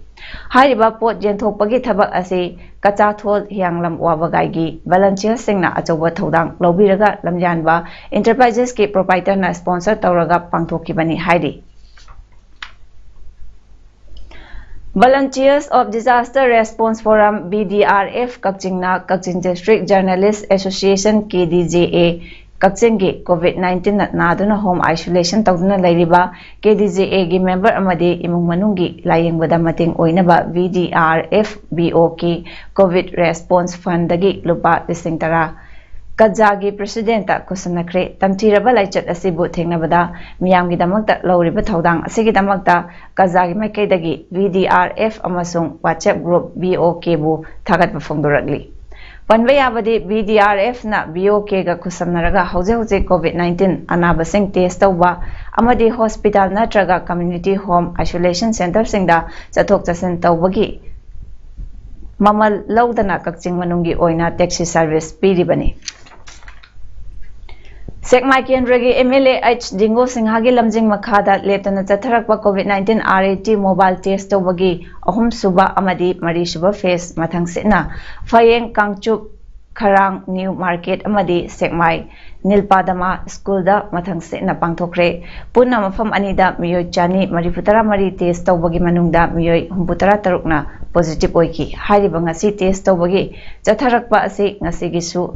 ꯍꯥꯏꯔꯤꯕ ꯄꯣꯠ ꯌꯦꯟꯊꯣꯛꯄꯒꯤ ꯊꯕꯛ ꯑꯁꯤ ꯀꯆꯥꯊꯣꯜ ꯍꯤꯌꯥꯡꯂꯝ ꯋꯥꯕꯒꯥꯏꯒꯤ volunteerꯁꯤꯡꯅ ꯑꯆꯧꯕ ꯊꯧꯗꯥꯡ ꯂꯧꯕꯤꯔꯒ ꯂꯝꯌꯥꯟꯕ enterprises ꯀꯤ proprietor ꯅ sponsor ꯇꯧꯔꯒ ꯄꯥꯡꯊꯣꯛꯈꯤꯕꯅꯤ ꯍꯥꯏꯔꯤ꯫ Volunteers of Disaster Response Forum, V D R F, ꯀꯛꯆꯤꯡꯅ Kakching District Journalist Association, K D J A, ꯀꯛꯆꯤꯡꯒꯤ COVID nineteen ꯅ ꯅꯥꯗꯨꯅ home isolation ꯇꯧꯗꯨꯅ ꯂꯩꯔꯤꯕ K D J A ꯒꯤ member ꯑꯃꯗꯤ ꯏꯃꯨꯡ ꯃꯅꯨꯡꯒꯤ ꯂꯥꯌꯦꯡꯕꯗ ꯃꯇꯦꯡ ꯑꯣꯏꯅꯕ V D R F B O K COVID Response Fund ꯗꯒꯤ ꯂꯨꯄꯥ ꯂꯤꯁꯤꯡ ꯇꯔꯥ ꯀꯖꯥꯒꯤ president ꯇ ꯈꯨꯠꯁꯝꯅꯈ꯭ꯔꯦ꯫ ꯇꯝꯊꯤꯔꯕ ꯂꯥꯏꯆꯠ ꯑꯁꯤꯕꯨ ꯊꯦꯡꯅꯕꯗ ꯃꯤꯌꯥꯝꯒꯤꯗꯃꯛꯇ ꯂꯧꯔꯤꯕ ꯊꯧꯗꯥꯡ ꯑꯁꯤꯒꯤꯗꯃꯛꯇ ꯀꯖꯥꯒꯤ ꯃꯥꯏꯀꯩꯗꯒꯤ V D R F ꯑꯃꯁꯨꯡ WhatsApp group B O K ꯕꯨ ꯊꯥꯒꯠꯄ ꯐꯣꯡꯗꯣꯔꯛꯂꯤ꯫ ꯄꯟꯕ ꯌꯥꯕꯗꯤ, V D R F ꯅ B O K ꯒ ꯈꯨꯠꯁꯝꯅꯔꯒ ꯍꯧꯖꯤꯛ ꯍꯧꯖꯤꯛ COVID nineteen ꯑꯅꯥꯕꯁꯤꯡ test ꯇꯧꯕ ꯑꯃꯗꯤ hospital ꯅꯠꯇ꯭ꯔꯒ community home isolation centre ꯁꯤꯡꯗ ꯆꯠꯊꯣꯛ ꯆꯠꯁꯤꯟ ꯇꯧꯕꯒꯤ ꯃꯃꯜ ꯂꯧꯗꯅ ꯀꯛꯆꯤꯡ ꯃꯅꯨꯡꯒꯤ ꯑꯣꯏꯅ taxi service ꯄꯤꯔꯤꯕꯅꯤ꯫ ꯁꯦꯛꯃꯥꯏ ꯀꯦꯟꯗ꯭ꯔꯒꯤ M L A H ꯗꯤꯡꯒꯣ ꯁꯤꯡꯍꯒꯤ ꯂꯝꯖꯤꯡ ꯃꯈꯥꯗ ꯂꯦꯞꯇꯅ ꯆꯠꯊꯔꯛꯄ COVID nineteen R A T mobile test ꯇꯧꯕꯒꯤ ꯑꯍꯨꯝꯁꯨꯕ ꯑꯃꯗꯤ ꯃꯔꯤꯁꯨꯕ phase ꯃꯊꯪꯁꯤꯠꯅ ꯐꯌꯦꯡ, ꯀꯥꯡꯆꯨꯞ, ꯈꯔꯥꯡ, New Market ꯑꯃꯗꯤ ꯁꯦꯛꯃꯥꯏ ꯅꯤꯜꯄꯥꯗꯃꯥ ꯁ꯭ꯀꯨꯜꯗ ꯃꯊꯪꯁꯤꯠꯅ ꯄꯥꯡꯊꯣꯛꯈ꯭ꯔꯦ꯫ ꯄꯨꯟꯅ ꯃꯐꯝ ꯑꯅꯤꯗ ꯃꯤꯑꯣꯏ ꯆꯅꯤ ꯃꯔꯤꯐꯨ ꯇꯔꯥ ꯃꯔꯤ test ꯇꯧꯕꯒꯤ ꯃꯅꯨꯡꯗ ꯃꯤꯑꯣꯏ ꯍꯨꯝꯐꯨ ꯇꯔꯥ ꯇꯔꯨꯛꯅ positive ꯑꯣꯏꯈꯤ꯫ ꯍꯥꯏꯔꯤꯕ ꯉꯁꯤ test ꯇꯧꯕꯒꯤ ꯆꯠꯊꯔꯛꯄ ꯑꯁꯤ ꯉꯁꯤꯒꯤꯁꯨ,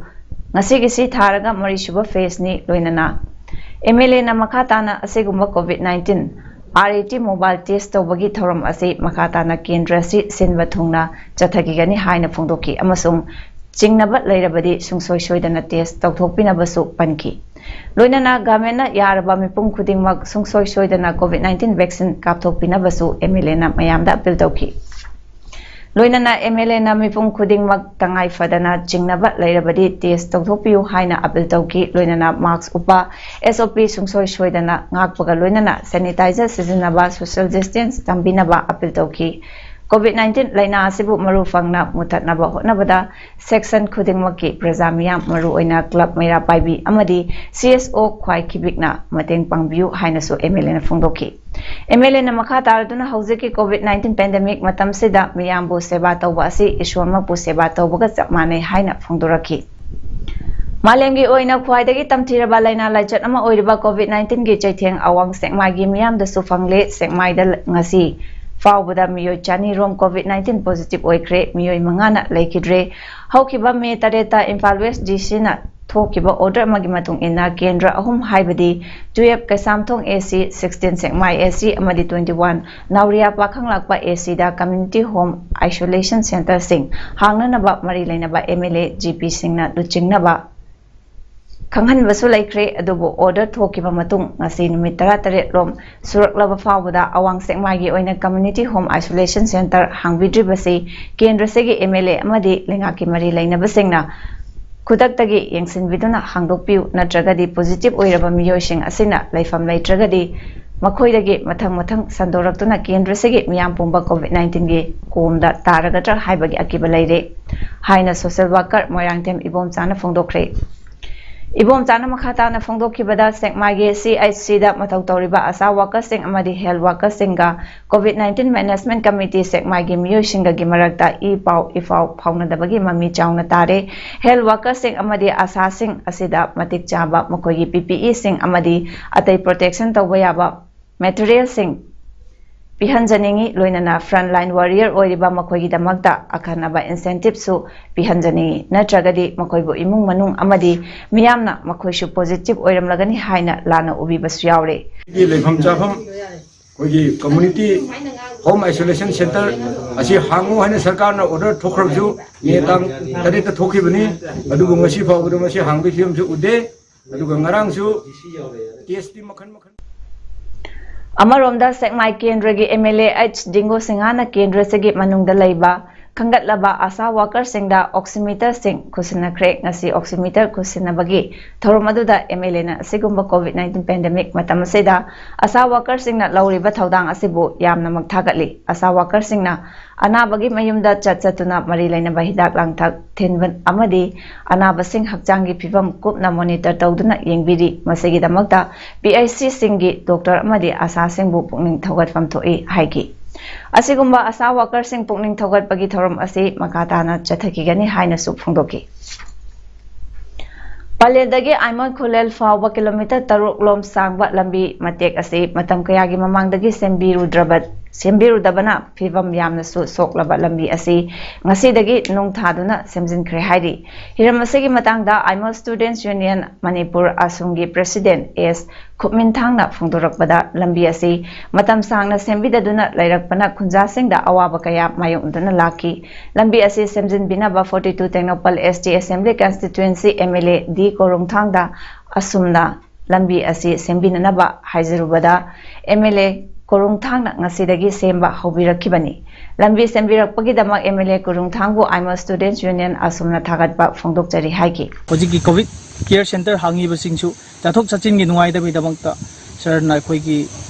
ꯉꯁꯤꯒꯤꯁꯤ ꯊꯥꯔꯒ ꯃꯔꯤꯁꯨꯕ phase ꯅꯤ꯫ ꯂꯣꯏꯅꯅ M L A ꯅ ꯃꯈꯥ ꯇꯥꯅ ꯑꯁꯤꯒꯨꯝꯕ COVID nineteen R A T mobile test ꯇꯧꯕꯒꯤ ꯊꯧꯔꯝ ꯑꯁꯤ ꯃꯈꯥ ꯇꯥꯅ ꯀꯦꯟꯗ꯭ꯔ ꯑꯁꯤ ꯁꯤꯟꯕ ꯊꯨꯡꯅ ꯆꯠꯊꯈꯤꯒꯅꯤ ꯍꯥꯏꯅ ꯐꯣꯡꯗꯣꯛꯈꯤ ꯑꯃꯁꯨꯡ ꯆꯤꯡꯅꯕ ꯂꯩꯔꯕꯗꯤ ꯁꯨꯡꯁꯣꯏ ꯁꯣꯏꯗꯅ test ꯇꯧꯊꯣꯛꯄꯤꯅꯕꯁꯨ ꯄꯟꯈꯤ꯫ ꯂꯣꯏꯅꯅ government ꯅ ꯌꯥꯔꯕ ꯃꯤꯄꯨꯝ ꯈꯨꯗꯤꯡꯃꯛ ꯁꯨꯡꯁꯣꯏ ꯁꯣꯏꯗꯅ COVID nineteen vaccine ꯀꯥꯞꯊꯣꯛꯄꯤꯅꯕꯁꯨ M L A ꯅ ꯃꯌꯥꯝꯗ appeal ꯇꯧꯈꯤ꯫ ꯂꯣꯏꯅꯅ MLAꯅ ꯃꯤꯄꯨꯝ ꯈꯨꯗꯤꯡꯃꯛ ꯇꯉꯥꯏ ꯐꯗꯅ ꯆꯤꯡꯅꯕ ꯂꯩꯔꯕꯗꯤ test ꯇꯧꯊꯣꯛꯄꯤꯌꯨ ꯍꯥꯏꯅ appeal ꯇꯧꯈꯤ꯫ ꯂꯣꯏꯅꯅ mask ꯎꯞꯄ, SOP ꯁꯨꯡꯁꯣꯏ ꯁꯣꯏꯗꯅ ꯉꯥꯛꯄꯒ ꯂꯣꯏꯅꯅ sanitizer ꯁꯤꯖꯤꯟꯅꯕ, social distance ꯇꯝꯕꯤꯅꯕ appeal ꯇꯧꯈꯤ꯫ COVID nineteen ꯂꯥꯏꯅꯥ ꯑꯁꯤꯕꯨ ꯃꯔꯨ ꯐꯪꯅ ꯃꯨꯊꯠꯅꯕ ꯍꯣꯠꯅꯕꯗ section ꯈꯨꯗꯤꯡꯃꯛꯀꯤ ꯄ꯭ꯔꯖꯥ ꯃꯤꯌꯥꯝ, ꯃꯔꯨꯑꯣꯏꯅ club ꯃꯩꯔꯥ ꯄꯥꯏꯕꯤ ꯑꯃꯗꯤ CSO ꯈ꯭ꯋꯥꯏ ꯈꯤꯕꯤꯛꯅ ꯃꯇꯦꯡ ꯄꯥꯡꯕꯤꯌꯨ ꯍꯥꯏꯅꯁꯨ MLAꯅ ꯐꯣꯡꯗꯣꯛꯈꯤ꯫ MLAꯅ ꯃꯈꯥ ꯇꯥꯔꯗꯨꯅ ꯍꯧꯖꯤꯛꯀꯤ COVID nineteen pandemic ꯃꯇꯝꯁꯤꯗ ꯃꯤꯌꯥꯝꯕꯨ ꯁꯦꯕꯥ ꯇꯧꯕ ꯑꯁꯤ ꯏꯁꯣꯔꯃꯛꯄꯨ ꯁꯦꯕꯥ ꯇꯧꯕꯒ ꯆꯞ ꯃꯥꯟꯅꯩ ꯍꯥꯏꯅ ꯐꯣꯡꯗꯣꯔꯛꯈꯤ꯫ ꯃꯥꯂꯦꯝꯒꯤ ꯑꯣꯏꯅ ꯈ꯭ꯋꯥꯏꯗꯒꯤ ꯇꯝꯊꯤꯔꯕ ꯂꯥꯏꯅꯥ ꯂꯥꯏꯆꯠ ꯑꯃ ꯑꯣꯏꯔꯤꯕ COVID nineteenꯒꯤ ꯆꯩꯊꯦꯡ ꯑꯋꯥꯡ ꯁꯦꯛꯃꯥꯏꯒꯤ ꯃꯤꯌꯥꯝꯗꯁꯨ ꯐꯪꯂꯦ꯫ ꯁꯦꯛꯃꯥꯏꯗ ꯉꯁꯤ ꯐꯥꯎꯕꯗ ꯃꯤꯑꯣꯏ ꯆꯅꯤ ꯔꯣꯝ COVID nineteen positive ꯑꯣꯏꯈ꯭ꯔꯦ꯫ ꯃꯤꯑꯣꯏ ꯃꯉꯥꯅ ꯂꯩꯈꯤꯗ꯭ꯔꯦ꯫ ꯍꯧꯈꯤꯕ ꯃꯦ ꯇꯔꯦꯠꯇ ꯏꯝꯐꯥꯜ West DCꯅ ꯊꯣꯛꯈꯤꯕ order ꯑꯃꯒꯤ ꯃꯇꯨꯡ ꯏꯟꯅ ꯀꯦꯟꯗ꯭ꯔ ꯑꯍꯨꯝ ꯍꯥꯏꯕꯗꯤ twelve ꯀꯩꯁꯥꯝꯊꯣꯡ AC, sixteen ꯁꯦꯛꯃꯥꯏ AC ꯑꯃꯗꯤ twenty one ꯅꯥꯎꯔꯤꯌꯥ ꯄꯥꯈꯪꯂꯥꯛꯄ ACꯗ community home isolation centreꯁꯤꯡ ꯍꯥꯡꯅꯅꯕ ꯃꯔꯤ ꯂꯩꯅꯕ MLA, GPꯁꯤꯡꯅ ꯂꯨꯆꯤꯡꯅꯕ ꯈꯪꯍꯟꯕꯁꯨ ꯂꯩꯈ꯭ꯔꯦ꯫ ꯑꯗꯨꯕꯨ order ꯊꯣꯛꯈꯤꯕ ꯃꯇꯨꯡ ꯉꯁꯤ ꯅꯨꯃꯤꯠ ꯇꯔꯥꯇꯔꯦꯠ ꯂꯣꯝ ꯁꯨꯔꯛꯂꯕ ꯐꯥꯎꯕꯗ ꯑꯋꯥꯡ ꯁꯦꯛꯃꯥꯏꯒꯤ ꯑꯣꯏꯅ community home isolation centre ꯍꯥꯡꯕꯤꯗ꯭ꯔꯤꯕꯁꯤ ꯀꯦꯟꯗ꯭ꯔꯁꯤꯒꯤ MLA ꯑꯃꯗꯤ ꯂꯩꯉꯥꯛꯀꯤ ꯃꯔꯤ ꯂꯩꯅꯕꯁꯤꯡꯅ ꯈꯨꯗꯛꯇꯒꯤ ꯌꯦꯡꯁꯤꯟꯕꯤꯗꯨꯅ ꯍꯥꯡꯗꯣꯛꯄꯤꯌꯨ, ꯅꯠꯇ꯭ꯔꯒꯗꯤ positive ꯑꯣꯏꯔꯕ ꯃꯤꯑꯣꯏꯁꯤꯡ ꯑꯁꯤꯅ ꯂꯩꯐꯝ ꯂꯩꯇ꯭ꯔꯒꯗꯤ ꯃꯈꯣꯏꯗꯒꯤ ꯃꯊꯪ ꯃꯊꯪ ꯁꯟꯗꯣꯔꯛꯇꯨꯅ ꯀꯦꯟꯗ꯭ꯔꯁꯤꯒꯤ ꯃꯤꯌꯥꯝ ꯄꯨꯝꯕ COVID nineteenꯒꯤ ꯀꯣꯝꯗ ꯇꯥꯔꯒꯗ꯭ꯔꯥ ꯍꯥꯏꯕꯒꯤ ꯑꯀꯤꯕ ꯂꯩꯔꯦ ꯍꯥꯏꯅ social worker ꯃꯣꯏꯔꯥꯡꯊꯦꯝ ꯏꯕꯣꯝꯆꯥꯅ ꯐꯣꯡꯗꯣꯛꯈ꯭ꯔꯦ꯫ ꯏꯕꯣꯝꯆꯥꯅ ꯃꯈꯥ ꯇꯥꯅ ꯐꯣꯡꯗꯣꯛꯈꯤꯕꯗ, ꯁꯦꯛꯃꯥꯏꯒꯤ CHCꯗ ꯃꯊꯧ ꯇꯧꯔꯤꯕ ASHA workerꯁꯤꯡ ꯑꯃꯗꯤ health workerꯁꯤꯡꯒ COVID nineteen management committee ꯁꯦꯛꯃꯥꯏꯒꯤ ꯃꯤꯑꯣꯏꯁꯤꯡꯒꯒꯤ ꯃꯔꯛꯇ ꯏ ꯄꯥꯎ ꯏꯐꯥꯎ ꯐꯥꯎꯅꯗꯕꯒꯤ ꯃꯃꯤ ꯆꯥꯎꯅ ꯇꯥꯔꯦ꯫ Health workerꯁꯤꯡ ꯑꯃꯗꯤ ASHAꯁꯤꯡ ꯑꯁꯤꯗ ꯃꯇꯤꯛ ꯆꯥꯕ ꯃꯈꯣꯏꯒꯤ PPEꯁꯤꯡ ꯑꯃꯗꯤ ꯑꯇꯩ protection ꯇꯧꯕ ꯌꯥꯕ materialꯁꯤꯡ ꯄꯤꯍꯟꯖꯅꯤꯡꯏ꯫ ꯂꯣꯏꯅꯅ frontline warrior ꯑꯣꯏꯔꯤꯕ ꯃꯈꯣꯏꯒꯤꯗꯃꯛꯇ ꯑꯈꯟꯅꯕ incentiveꯁꯨ ꯄꯤꯍꯟꯖꯅꯤꯡꯏ, ꯅꯠꯇ꯭ꯔꯒꯗꯤ ꯃꯈꯣꯏꯕꯨ ꯏꯃꯨꯡ ꯃꯅꯨꯡ ꯑꯃꯗꯤ ꯃꯤꯌꯥꯝꯅ ꯃꯈꯣꯏꯁꯨ positive ꯑꯣꯏꯔꯝꯂꯒꯅꯤ ꯍꯥꯏꯅ ꯂꯥꯟꯅ ꯎꯕꯤꯕꯁꯨ ꯌꯥꯎꯔꯤ꯫ ꯑꯩꯒꯤ ꯂꯩꯐꯝ ꯆꯥꯐꯝ ꯑꯩꯈꯣꯏꯒꯤ community home isolation centre ꯑꯁꯤ ꯍꯥꯡꯉꯨ ꯍꯥꯏꯅ ꯁꯔꯀꯥꯔꯅ order ꯊꯣꯛꯈ꯭ꯔꯕꯁꯨ ꯃꯦ ꯇꯥꯡ ꯇꯔꯦꯠꯇ ꯊꯣꯛꯈꯤꯕꯅꯤ, ꯑꯗꯨꯕꯨ ꯉꯁꯤ ꯐꯥꯎꯕꯗ ꯃꯁꯤ ꯍꯥꯡꯕꯒꯤ ꯐꯤꯕꯝꯁꯨ ꯎꯗꯦ꯫ ꯑꯗꯨꯒ ꯉꯔꯥꯡꯁꯨ testꯇꯤ ꯃꯈꯜ ꯃꯈꯜ꯫ ꯑꯃꯔꯣꯝꯗ, ꯁꯦꯛꯃꯥꯏ ꯀꯦꯟꯗ꯭ꯔꯒꯤ MLA H ꯗꯤꯡꯒꯣ ꯁꯤꯡꯍꯅ ꯀꯦꯟꯗ꯭ꯔꯁꯤꯒꯤ ꯃꯅꯨꯡꯗ ꯂꯩꯕ ꯈꯟꯒꯠꯂꯕ ꯑꯥꯁꯥ ꯋꯥꯀꯔꯁꯤꯡꯗ ꯑꯣꯛꯁꯤꯃꯤꯇꯔꯁꯤꯡ ꯈꯨꯠꯁꯤꯟꯅꯈ꯭ꯔꯦ꯫ ꯉꯁꯤ ꯑꯣꯛꯁꯤꯃꯤꯇꯔ ꯈꯨꯠꯁꯤꯟꯅꯕꯒꯤ ꯊꯧꯔꯝ ꯑꯗꯨꯗ MLAꯅ ꯑꯁꯤꯒꯨꯝꯕ COVID nineteen pandemic ꯃꯇꯝ ꯑꯁꯤꯗ ꯑꯥꯁꯥ ꯋꯥꯀꯔꯁꯤꯡꯅ ꯂꯧꯔꯤꯕ ꯊꯧꯗꯥꯡ ꯑꯁꯤꯕꯨ ꯌꯥꯝꯅꯃꯛ ꯊꯥꯒꯠꯂꯤ꯫ ꯑꯥꯁꯥ ꯋꯥꯀꯔꯁꯤꯡꯅ ꯑꯅꯥꯕꯒꯤ ꯃꯌꯨꯝꯗ ꯆꯠ ꯆꯠꯇꯨꯅ ꯃꯔꯤ ꯂꯩꯅꯕ ꯍꯤꯗꯥꯛ ꯂꯥꯡꯊꯛ ꯊꯤꯟꯕ ꯑꯃꯗꯤ ꯑꯅꯥꯕꯁꯤꯡ ꯍꯛꯆꯥꯡꯒꯤ ꯐꯤꯕꯝ ꯀꯨꯞꯅ monitor ꯇꯧꯗꯨꯅ ꯌꯦꯡꯕꯤꯔꯤ꯫ ꯃꯁꯤꯒꯤꯗꯃꯛꯇ PHCꯁꯤꯡꯒꯤ ꯗꯣꯛꯇꯔ ꯑꯃꯗꯤ ꯑꯥꯁꯥꯁꯤꯡꯕꯨ ꯄꯨꯛꯅꯤꯡ ꯊꯧꯒꯠꯐꯝ ꯊꯣꯛꯏ ꯍꯥꯏꯈꯤ꯫ ꯑꯁꯤꯒꯨꯝꯕ ꯑꯥꯁꯥ ꯋꯥꯀꯔꯁꯤꯡ ꯄꯨꯛꯅꯤꯡ ꯊꯧꯒꯠꯄꯒꯤ ꯊꯧꯔꯝ ꯑꯁꯤ ꯃꯈꯥ ꯇꯥꯅ ꯆꯠꯊꯈꯤꯒꯅꯤ ꯍꯥꯏꯅꯁꯨ ꯐꯣꯡꯗꯣꯛꯈꯤ꯫ ꯄꯂꯦꯜꯗꯒꯤ ꯑꯥꯏꯃꯣꯜ ꯈꯨꯂꯦꯜ ꯐꯥꯎꯕ ꯀꯤꯂꯣꯃꯤꯇꯔ ꯇꯔꯨꯛ ꯂꯣꯝ ꯁꯥꯡꯕ ꯂꯝꯕꯤ ꯃꯇꯦꯛ ꯑꯁꯤ ꯃꯇꯝ ꯀꯌꯥꯒꯤ ꯃꯃꯥꯡꯗꯒꯤ ꯁꯦꯝꯕꯤꯔꯨꯗ꯭ꯔꯕ, ꯁꯦꯝꯕꯤꯔꯨꯗꯕꯅ ꯐꯤꯕꯝ ꯌꯥꯝꯅꯁꯨ ꯁꯣꯛꯂꯕ ꯂꯝꯕꯤ ꯑꯁꯤ ꯉꯁꯤꯗꯒꯤ ꯅꯨꯡ ꯊꯥꯗꯨꯅ ꯁꯦꯝꯖꯤꯟꯈ꯭ꯔꯦ ꯍꯥꯏꯔꯤ꯫ ꯍꯤꯔꯝ ꯑꯁꯤꯒꯤ ꯃꯇꯥꯡꯗ Aimol Students Union Manipur ꯑꯁꯨꯝꯒꯤ President S ꯈꯨꯞꯃꯤꯟꯊꯥꯡꯅ ꯐꯣꯡꯗꯣꯔꯛꯄꯗ, ꯂꯝꯕꯤ ꯑꯁꯤ ꯃꯇꯝ ꯁꯥꯡꯅ ꯁꯦꯝꯕꯤꯗꯗꯨꯅ ꯂꯩꯔꯛꯄꯅ ꯈꯨꯟꯖꯥꯁꯤꯡꯗ ꯑꯋꯥꯕ ꯀꯌꯥ ꯃꯥꯌꯣꯛꯅꯗꯨꯅ ꯂꯥꯛꯈꯤ꯫ ꯂꯝꯕꯤ ꯑꯁꯤ ꯁꯦꯝꯖꯤꯟꯕꯤꯅꯕ forty two Tengnoupal ST Assembly Constituency MLA D ꯀꯣꯔꯣꯡꯊꯥꯡꯗ ꯑꯁꯨꯝꯅ ꯂꯝꯕꯤ ꯑꯁꯤ ꯁꯦꯝꯕꯤꯅꯅꯕ ꯍꯥꯏꯖꯔꯨꯕꯗ, MLA ꯀꯣꯔꯣꯡꯊꯥꯡꯅ ꯉꯁꯤꯗꯒꯤ ꯁꯦꯝꯕ ꯍꯧꯕꯤꯔꯛꯈꯤꯕꯅꯤ꯫ ꯂꯝꯕꯤ ꯁꯦꯝꯕꯤꯔꯛꯄꯒꯤꯗꯃꯛ MLA ꯀꯣꯔꯣꯡꯊꯥꯡꯕꯨ ꯑꯥꯏꯃꯣꯜ Students Union ꯑꯁꯨꯝꯅ ꯊꯥꯒꯠꯄ ꯐꯣꯡꯗꯣꯛꯆꯔꯤ ꯍꯥꯏꯈꯤ꯫ ꯍꯧꯖꯤꯛꯀꯤ COVID care center ꯍꯥꯡꯉꯤꯕꯁꯤꯡꯁꯨ ꯆꯠꯊꯣꯛ ꯆꯠꯁꯤꯟꯒꯤ ꯅꯨꯡꯉꯥꯏꯇꯕꯒꯤꯗꯃꯛꯇ ꯁꯔꯅ ꯑꯩꯈꯣꯏꯒꯤ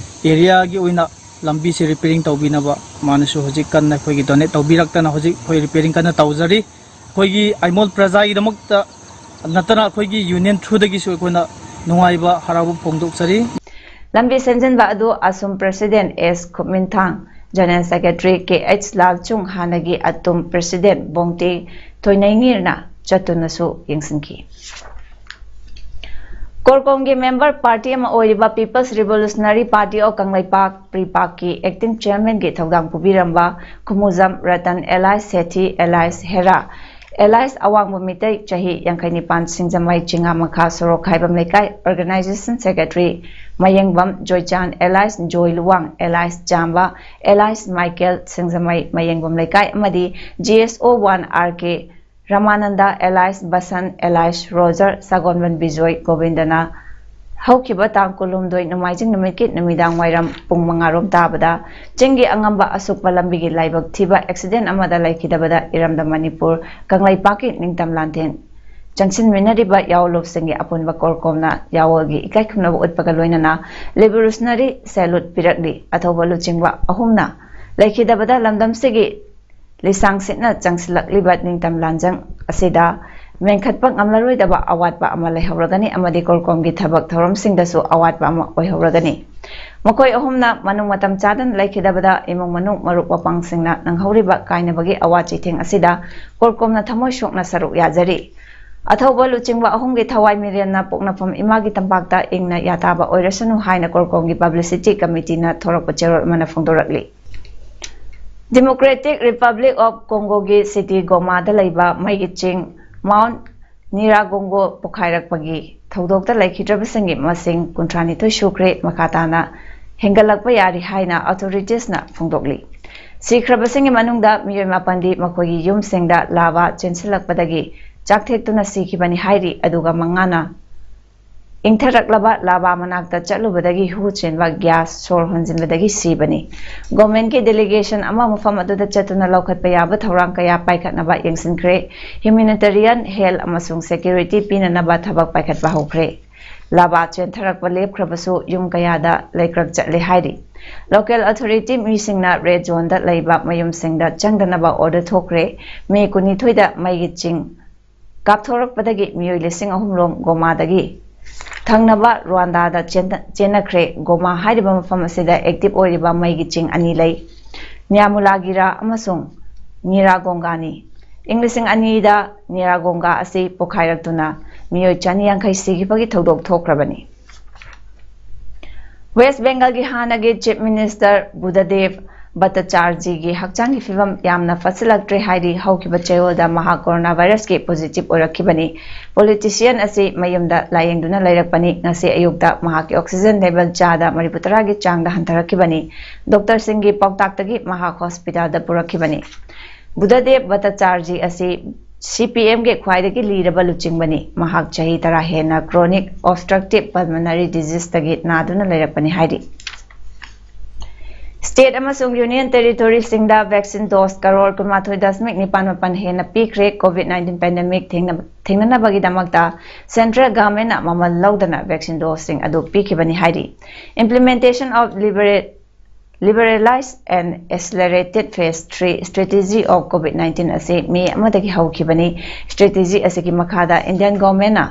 areaꯒꯤ ꯑꯣꯏꯅ ꯂꯝꯕꯤꯁꯤ repairing ꯇꯧꯕꯤꯅꯕ ꯃꯥꯅꯁꯨ ꯍꯧꯖꯤꯛ ꯀꯟꯅ ꯑꯩꯈꯣꯏꯒꯤ donate ꯇꯧꯕꯤꯔꯛꯇꯅ ꯍꯧꯖꯤꯛ ꯑꯩꯈꯣꯏ repairing ꯀꯟꯅ ꯇꯧꯖꯔꯤ꯫ ꯑꯩꯈꯣꯏꯒꯤ ꯑꯥꯏꯃꯣꯜ ꯄ꯭ꯔꯖꯥꯒꯤꯗꯃꯛꯇ ꯅꯠꯇꯅ ꯑꯩꯈꯣꯏꯒꯤ union throughꯗꯒꯤꯁꯨ ꯑꯩꯈꯣꯏꯅ ꯅꯨꯡꯉꯥꯏꯕ ꯍꯔꯥꯎꯕ ꯐꯣꯡꯗꯣꯛꯆꯔꯤ꯫ ꯂꯝꯕꯤ ꯁꯦꯝꯖꯤꯟꯕ ꯑꯗꯨ ꯑꯁꯨꯝ President S ꯈꯨꯞꯃꯤꯟꯊꯥꯡ, General Secretary K H ꯂꯥꯜꯆꯨꯡ, ꯍꯥꯟꯅꯒꯤ ꯑꯇꯨꯝ President ꯕꯣꯡꯇꯦ ꯊꯣꯏꯅꯩꯉꯤꯔꯅ ꯆꯠꯇꯨꯅꯁꯨ ꯌꯦꯡꯁꯤꯟꯈꯤ꯫ ꯀꯣꯔꯀꯣꯝꯒꯤ member party ꯑꯃ ꯑꯣꯏꯔꯤꯕ People's Revolutionary Party of Kangleipak, ꯄ꯭ꯔꯤꯄꯥꯛꯀꯤ acting chairmanꯒꯤ ꯊꯧꯗꯥꯡ ꯄꯨꯕꯤꯔꯝꯕ ꯈꯨꯃꯨꯖꯝ ꯔꯇꯟ alias ꯁꯦꯊꯤ alias ꯍꯦꯔꯥ alias ꯑꯋꯥꯡꯕ ꯃꯤꯇꯩ, ꯆꯍꯤ ꯌꯥꯡꯈꯩ ꯅꯤꯄꯥꯟ, ꯁꯤꯡꯖꯃꯩ ꯆꯤꯉꯥꯃꯈꯥ ꯁꯣꯔꯣꯛ ꯈꯥꯏꯕꯝ Leikai, organization secretary Mayengbam Joychan alias Joy Luwang alias Chamba alias Michael, Singjamei Mayengbam Leikai, ꯑꯃꯗꯤ GSO one R K Ramananda alias Basan alias Roger, ꯁꯒꯣꯟꯕꯟ ꯕꯤꯖꯣꯏ ꯒꯣꯕꯤꯟꯗꯅ ꯍꯧꯈꯤꯕ ꯇꯥꯡ ꯀꯨꯟꯍꯨꯝꯗꯣꯏ ꯅꯣꯡꯃꯥꯏꯖꯤꯡ ꯅꯨꯃꯤꯠꯀꯤ ꯅꯨꯃꯤꯗꯥꯡ ꯋꯥꯏꯔꯝ ꯄꯨꯡ ꯃꯉꯥ ꯔꯣꯝ ꯇꯥꯕꯗ ꯆꯤꯡꯒꯤ ꯑꯉꯝꯕ ꯑꯁꯨꯛꯄ ꯂꯝꯕꯤꯒꯤ ꯂꯥꯏꯕꯛ ꯊꯤꯕ ꯑꯦꯛꯁꯤꯗꯦꯟ ꯑꯃꯗ ꯂꯩꯈꯤꯗꯕꯗ ꯏꯔꯝꯗꯝ ꯃꯅꯤꯄꯨꯔ ꯀꯪꯂꯩꯄꯥꯛꯀꯤ ꯅꯤꯡꯇꯝ ꯂꯥꯟꯊꯦꯟ ꯆꯪꯁꯤꯟꯃꯤꯟꯅꯔꯤꯕ ꯌꯥꯑꯣꯟꯂꯨꯞꯁꯤꯡꯒꯤ ꯑꯄꯨꯟꯕ ꯀꯣꯔꯀꯣꯝꯅ ꯌꯥꯑꯣꯜꯒꯤ ꯏꯀꯥꯏ ꯈꯨꯝꯅꯕ ꯎꯠꯄꯒ ꯂꯣꯏꯅꯅ revolutionary salute ꯄꯤꯔꯛꯂꯤ꯫ ꯑꯊꯧꯕ ꯂꯨꯆꯤꯡꯕ ꯑꯍꯨꯝꯅ ꯂꯩꯈꯤꯗꯕꯗ ꯂꯝꯗꯝꯁꯤꯒꯤ ꯂꯤꯁꯥꯡ ꯁꯤꯠꯅ ꯆꯪꯁꯤꯜꯂꯛꯂꯤꯕ ꯅꯤꯡꯇꯝ ꯂꯥꯟꯖꯪ ꯑꯁꯤꯗ ꯃꯦꯟꯈꯠꯄ ꯉꯝꯂꯔꯣꯏꯗꯕ ꯑꯋꯥꯠꯄ ꯑꯃ ꯂꯩꯍꯧꯔꯒꯅꯤ ꯑꯃꯗꯤ ꯀꯣꯔꯀꯣꯝꯒꯤ ꯊꯕꯛ ꯊꯧꯔꯝꯁꯤꯡꯗꯁꯨ ꯑꯋꯥꯠꯄ ꯑꯃ ꯑꯣꯏꯍꯧꯔꯒꯅꯤ꯫ ꯃꯈꯣꯏ ꯑꯍꯨꯝꯅ ꯃꯅꯨꯡ ꯃꯇꯝ ꯆꯥꯗꯅ ꯂꯩꯈꯤꯗꯕꯗ ꯏꯃꯨꯡ ꯃꯅꯨꯡ ꯃꯔꯨꯞ ꯃꯄꯥꯡꯁꯤꯡꯅ ꯅꯪꯍꯧꯔꯤꯕ ꯀꯥꯏꯅꯕꯒꯤ ꯑꯋꯥ ꯆꯩꯊꯦꯡ ꯑꯁꯤꯗ ꯀꯣꯔꯀꯣꯝꯅ ꯊꯃꯣꯏ ꯁꯣꯛꯅ ꯁꯔꯨꯛ ꯌꯥꯖꯔꯤ꯫ ꯑꯊꯧꯕ ꯂꯨꯆꯤꯡꯕ ꯑꯍꯨꯝꯒꯤ ꯊꯋꯥꯏ ꯃꯤꯔꯦꯟꯅ ꯄꯣꯛꯅꯐꯝ ꯏꯃꯥꯒꯤ ꯇꯝꯄꯥꯛꯇ ꯏꯪꯅ ꯌꯥꯇꯥꯕ ꯑꯣꯏꯔꯁꯅꯨ ꯍꯥꯏꯅ ꯀꯣꯔꯀꯣꯝꯒꯤ publicity committeeꯅ ꯊꯣꯔꯛꯄ ꯆꯦꯔꯣꯜ ꯑꯃꯅ ꯐꯣꯡꯗꯣꯔꯛꯂꯤ꯫ Democratic Republic of Congoꯒꯤ city ꯒꯣꯃꯥꯗ ꯂꯩꯕ ꯃꯩꯒꯤ ꯆꯤꯡ Mount Nyiragongo ꯄꯣꯈꯥꯏꯔꯛꯄꯒꯤ ꯊꯧꯗꯣꯛꯇ ꯂꯩꯈꯤꯗ꯭ꯔꯕꯁꯤꯡꯒꯤ ꯃꯁꯤꯡ ꯀꯨꯟꯊ꯭ꯔꯥ ꯅꯤꯊꯣꯏ ꯁꯨꯈ꯭ꯔꯦ, ꯃꯈꯥ ꯇꯥꯅ ꯍꯦꯟꯒꯠꯂꯛꯄ ꯌꯥꯔꯤ ꯍꯥꯏꯅ authoritiesꯅ ꯐꯣꯡꯗꯣꯛꯂꯤ꯫ ꯁꯤꯈ꯭ꯔꯕꯁꯤꯡꯒꯤ ꯃꯅꯨꯡꯗ ꯃꯤꯑꯣꯏ ꯃꯥꯄꯟꯗꯤ ꯃꯈꯣꯏꯒꯤ ꯌꯨꯝꯁꯤꯡꯗ lava ꯆꯦꯟꯁꯤꯜꯂꯛꯄꯗꯒꯤ ꯆꯥꯛꯊꯦꯛꯇꯨꯅ ꯁꯤꯈꯤꯕꯅꯤ ꯍꯥꯏꯔꯤ, ꯑꯗꯨꯒ ꯃꯉꯥꯅ ꯏꯪꯊꯔꯛꯂꯕ lava ꯃꯅꯥꯛꯇ ꯆꯠꯂꯨꯕꯗꯒꯤ ꯍꯨ ꯆꯦꯟꯕ gas ꯁꯣꯔ ꯍꯣꯟꯖꯤꯟꯕꯗꯒꯤ ꯁꯤꯕꯅꯤ꯫ Governmentꯀꯤ delegation ꯑꯃ ꯃꯐꯝ ꯑꯗꯨꯗ ꯆꯠꯇꯨꯅ ꯂꯧꯈꯠꯄ ꯌꯥꯕ ꯊꯧꯔꯥꯡ ꯀꯌꯥ ꯄꯥꯏꯈꯠꯅꯕ ꯌꯦꯡꯁꯤꯟꯈ꯭ꯔꯦ꯫ Humanitarian, health ꯑꯃꯁꯨꯡ security ꯄꯤꯅꯅꯕ ꯊꯕꯛ ꯄꯥꯏꯈꯠꯄ ꯍꯧꯈ꯭ꯔꯦ꯫ Lava ꯆꯦꯟꯊꯔꯛꯄ ꯂꯦꯞꯈ꯭ꯔꯕꯁꯨ ꯌꯨꯝ ꯀꯌꯥꯗ ꯂꯩꯀ꯭ꯔꯛ ꯆꯠꯂꯦ ꯍꯥꯏꯔꯤ꯫ Local authority ꯃꯤꯁꯤꯡꯅ red zoneꯗ ꯂꯩꯕ ꯃꯌꯨꯝꯁꯤꯡꯗ ꯆꯪꯗꯅꯕ order ꯊꯣꯛꯈ꯭ꯔꯦ꯫ May ꯀꯨꯟꯅꯤꯊꯣꯏꯗ ꯃꯩꯒꯤ ꯆꯤꯡ ꯀꯥꯞꯊꯣꯔꯛꯄꯗꯒꯤ ꯃꯤꯑꯣꯏ ꯂꯤꯁꯤꯡ ꯑꯍꯨꯝ ꯔꯣꯝ ꯒꯣꯃꯥꯗꯒꯤ ꯊꯪꯅꯕ ꯔ꯭ꯋꯥꯟꯗꯥꯗ ꯆꯦꯟꯅ-, ꯆꯦꯟꯅꯈ꯭ꯔꯦ꯫ ꯒꯣꯃꯥ ꯍꯥꯏꯔꯤꯕ ꯃꯐꯝ ꯑꯁꯤꯗ active ꯑꯣꯏꯔꯤꯕ ꯃꯩꯒꯤ ꯆꯤꯡ ꯑꯅꯤ ꯂꯩ, ꯅ꯭ꯌꯥꯃꯨꯂꯥꯒꯤꯔꯥ ꯑꯃꯁꯨꯡ ꯅꯤꯔꯥꯒꯣꯡꯒꯥꯅꯤ꯫ ꯏꯪ ꯂꯤꯁꯤꯡ ꯑꯅꯤꯗ ꯅꯤꯔꯥꯒꯣꯡꯒꯥ ꯑꯁꯤ ꯄꯣꯈꯥꯏꯔꯛꯇꯨꯅ ꯃꯤꯑꯣꯏ ꯆꯅꯤ ꯌꯥꯡꯈꯩ ꯁꯤꯈꯤꯕꯒꯤ ꯊꯧꯗꯣꯛ ꯊꯣꯛꯈ꯭ꯔꯕꯅꯤ꯫ West Bengalꯒꯤ ꯍꯥꯟꯅꯒꯤ Chief Minister ꯕꯨꯙꯗꯦꯕ ꯚꯠꯇꯆꯥꯔꯖꯤꯒꯤ ꯍꯛꯆꯥꯡꯒꯤ ꯐꯤꯕꯝ ꯌꯥꯝꯅ ꯐꯠꯁꯤꯜꯂꯛꯇ꯭ꯔꯦ ꯍꯥꯏꯔꯤ꯫ ꯍꯧꯈꯤꯕ ꯆꯌꯣꯜꯗ ꯃꯍꯥꯛ coronavirusꯀꯤ positive ꯑꯣꯏꯔꯛꯈꯤꯕꯅꯤ꯫ Politician ꯑꯁꯤ ꯃꯌꯨꯝꯗ ꯂꯥꯌꯦꯡꯗꯨꯅ ꯂꯩꯔꯛꯄꯅꯤ꯫ ꯉꯁꯤ ꯑꯌꯨꯛꯇ ꯃꯍꯥꯛꯀꯤ oxygen level ꯆꯥꯗ ꯃꯔꯤꯐꯨ ꯇꯔꯥꯒꯤ ꯆꯥꯡꯗ ꯍꯟꯊꯔꯛꯈꯤꯕꯅꯤ꯫ Doctorꯁꯤꯡꯒꯤ ꯄꯥꯎꯇꯥꯛꯇꯒꯤ ꯃꯍꯥꯛ hospitalꯗ ꯄꯨꯔꯛꯈꯤꯕꯅꯤ꯫ ꯕꯨꯙꯗꯦꯕ ꯚꯠꯇꯆꯥꯔꯖꯤ ꯑꯁꯤ ꯁꯤ ꯄꯤ ꯑꯦꯝꯒꯤ ꯈ꯭ꯋꯥꯏꯗꯒꯤ ꯂꯤꯔꯕ ꯂꯨꯆꯤꯡꯕꯅꯤ꯫ ꯃꯍꯥꯛ ꯆꯍꯤ ꯇꯔꯥ ꯍꯦꯟꯅ chronic obstructive pulmonary diseaseꯇꯒꯤ ꯅꯥꯗꯨꯅ ꯂꯩꯔꯛꯄꯅꯤ ꯍꯥꯏꯔꯤ꯫ State ꯑꯃꯁꯨꯡ Union Territoryꯁꯤꯡꯗ vaccine dose ꯀꯔꯣꯔ ꯀꯨꯟꯃꯥꯊꯣꯏ ꯗꯁꯃꯤꯛ ꯅꯤꯄꯥꯟ ꯃꯥꯄꯟ ꯍꯦꯟꯅ ꯄꯤꯈ꯭ꯔꯦ꯫ COVID nineteen pandemic ꯊꯦꯡꯅ-, ꯊꯦꯡꯅꯅꯕꯒꯤꯗꯃꯛꯇ central governmentꯅ ꯃꯃꯜ ꯂꯧꯗꯅ vaccine doseꯁꯤꯡ ꯑꯗꯨ ꯄꯤꯈꯤꯕꯅꯤ ꯍꯥꯏꯔꯤ꯫ Implementation of libera-, Liberalized and Accelerated Phase three Strategy of COVID nineteen ꯑꯁꯤ ꯃꯦ ꯑꯃꯗꯒꯤ ꯍꯧꯈꯤꯕꯅꯤ꯫ Strategy ꯑꯁꯤꯒꯤ ꯃꯈꯥꯗ Indian governmentꯅ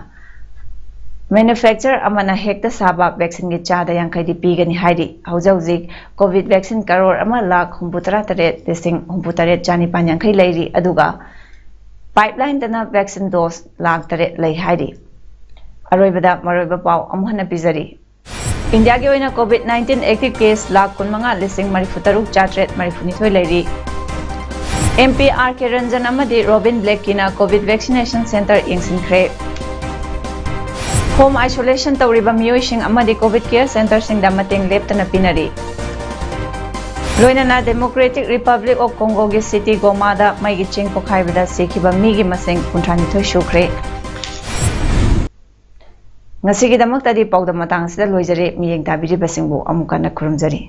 manufacturer ꯑꯃꯅ ꯍꯦꯛꯇ ꯁꯥꯕ vaccineꯒꯤ ꯆꯥꯗ ꯌꯥꯡꯈꯩꯗꯤ ꯄꯤꯒꯅꯤ ꯍꯥꯏꯔꯤ꯫ ꯍꯧꯖꯤꯛ ꯍꯧꯖꯤꯛ COVID vaccine ꯀꯔꯣꯔ ꯑꯃ ꯂꯥꯈ ꯍꯨꯝꯐꯨ ꯇꯔꯥ ꯇꯔꯦꯠ ꯂꯤꯁꯤꯡ ꯍꯨꯝꯐꯨ ꯇꯔꯦꯠ ꯆꯥꯅꯤꯄꯥꯟ ꯌꯥꯡꯈꯩ ꯂꯩꯔꯤ, ꯑꯗꯨꯒ pipelineꯗꯅ vaccine dose ꯂꯥꯈ ꯇꯔꯦꯠ ꯂꯩ ꯍꯥꯏꯔꯤ꯫ ꯑꯔꯣꯏꯕꯗ ꯃꯔꯨꯑꯣꯏꯕ ꯄꯥꯎ ꯑꯃꯨꯛ ꯍꯟꯅ ꯄꯤꯖꯔꯤ꯫ ꯏꯟꯗꯤꯌꯥꯒꯤ ꯑꯣꯏꯅ COVID nineteen active case lakh ꯀꯨꯟꯃꯉꯥ ꯂꯤꯁꯤꯡ ꯃꯔꯤꯐꯨ ꯇꯔꯨꯛ ꯆꯥꯇ꯭ꯔꯦꯠ ꯃꯔꯤꯐꯨꯅꯤꯊꯣꯏ ꯂꯩꯔꯤ꯫ M P R K Ranjan ꯑꯃꯗꯤ Robin Blackꯀꯤꯅ COVID vaccination center ꯌꯦꯡꯁꯤꯟꯈ꯭ꯔꯦ꯫ Home isolation ꯇꯧꯔꯤꯕ ꯃꯤꯑꯣꯏꯁꯤꯡ ꯑꯃꯗꯤ COVID care centreꯁꯤꯡꯗ ꯃꯇꯦꯡ ꯂꯦꯞꯇꯅ ꯄꯤꯅꯔꯤ꯫ ꯂꯣꯏꯅꯅ Democratic Republic of Congoꯒꯤ city Gomaꯗ ꯃꯩꯒꯤ ꯆꯦꯡ ꯄꯣꯈꯥꯏꯕꯗ ꯁꯤꯈꯤꯕ ꯃꯤꯒꯤ ꯃꯁꯤꯡ ꯀꯨꯟꯊ꯭ꯔꯥꯅꯤꯊꯣꯏ ꯁꯨꯈ꯭ꯔꯦ꯫ ꯉꯁꯤꯒꯤꯗꯃꯛꯇꯗꯤ ꯄꯥꯎꯗꯝ ꯃꯇꯥꯡ ꯑꯁꯤꯗ ꯂꯣꯏꯖꯔꯦ꯫ ꯃꯤꯠꯌꯦꯡ ꯇꯥꯕꯤꯔꯤꯕꯁꯤꯡꯕꯨ ꯑꯃꯨꯛ ꯍꯟꯅ ꯈꯨꯔꯨꯝꯖꯔꯤ꯫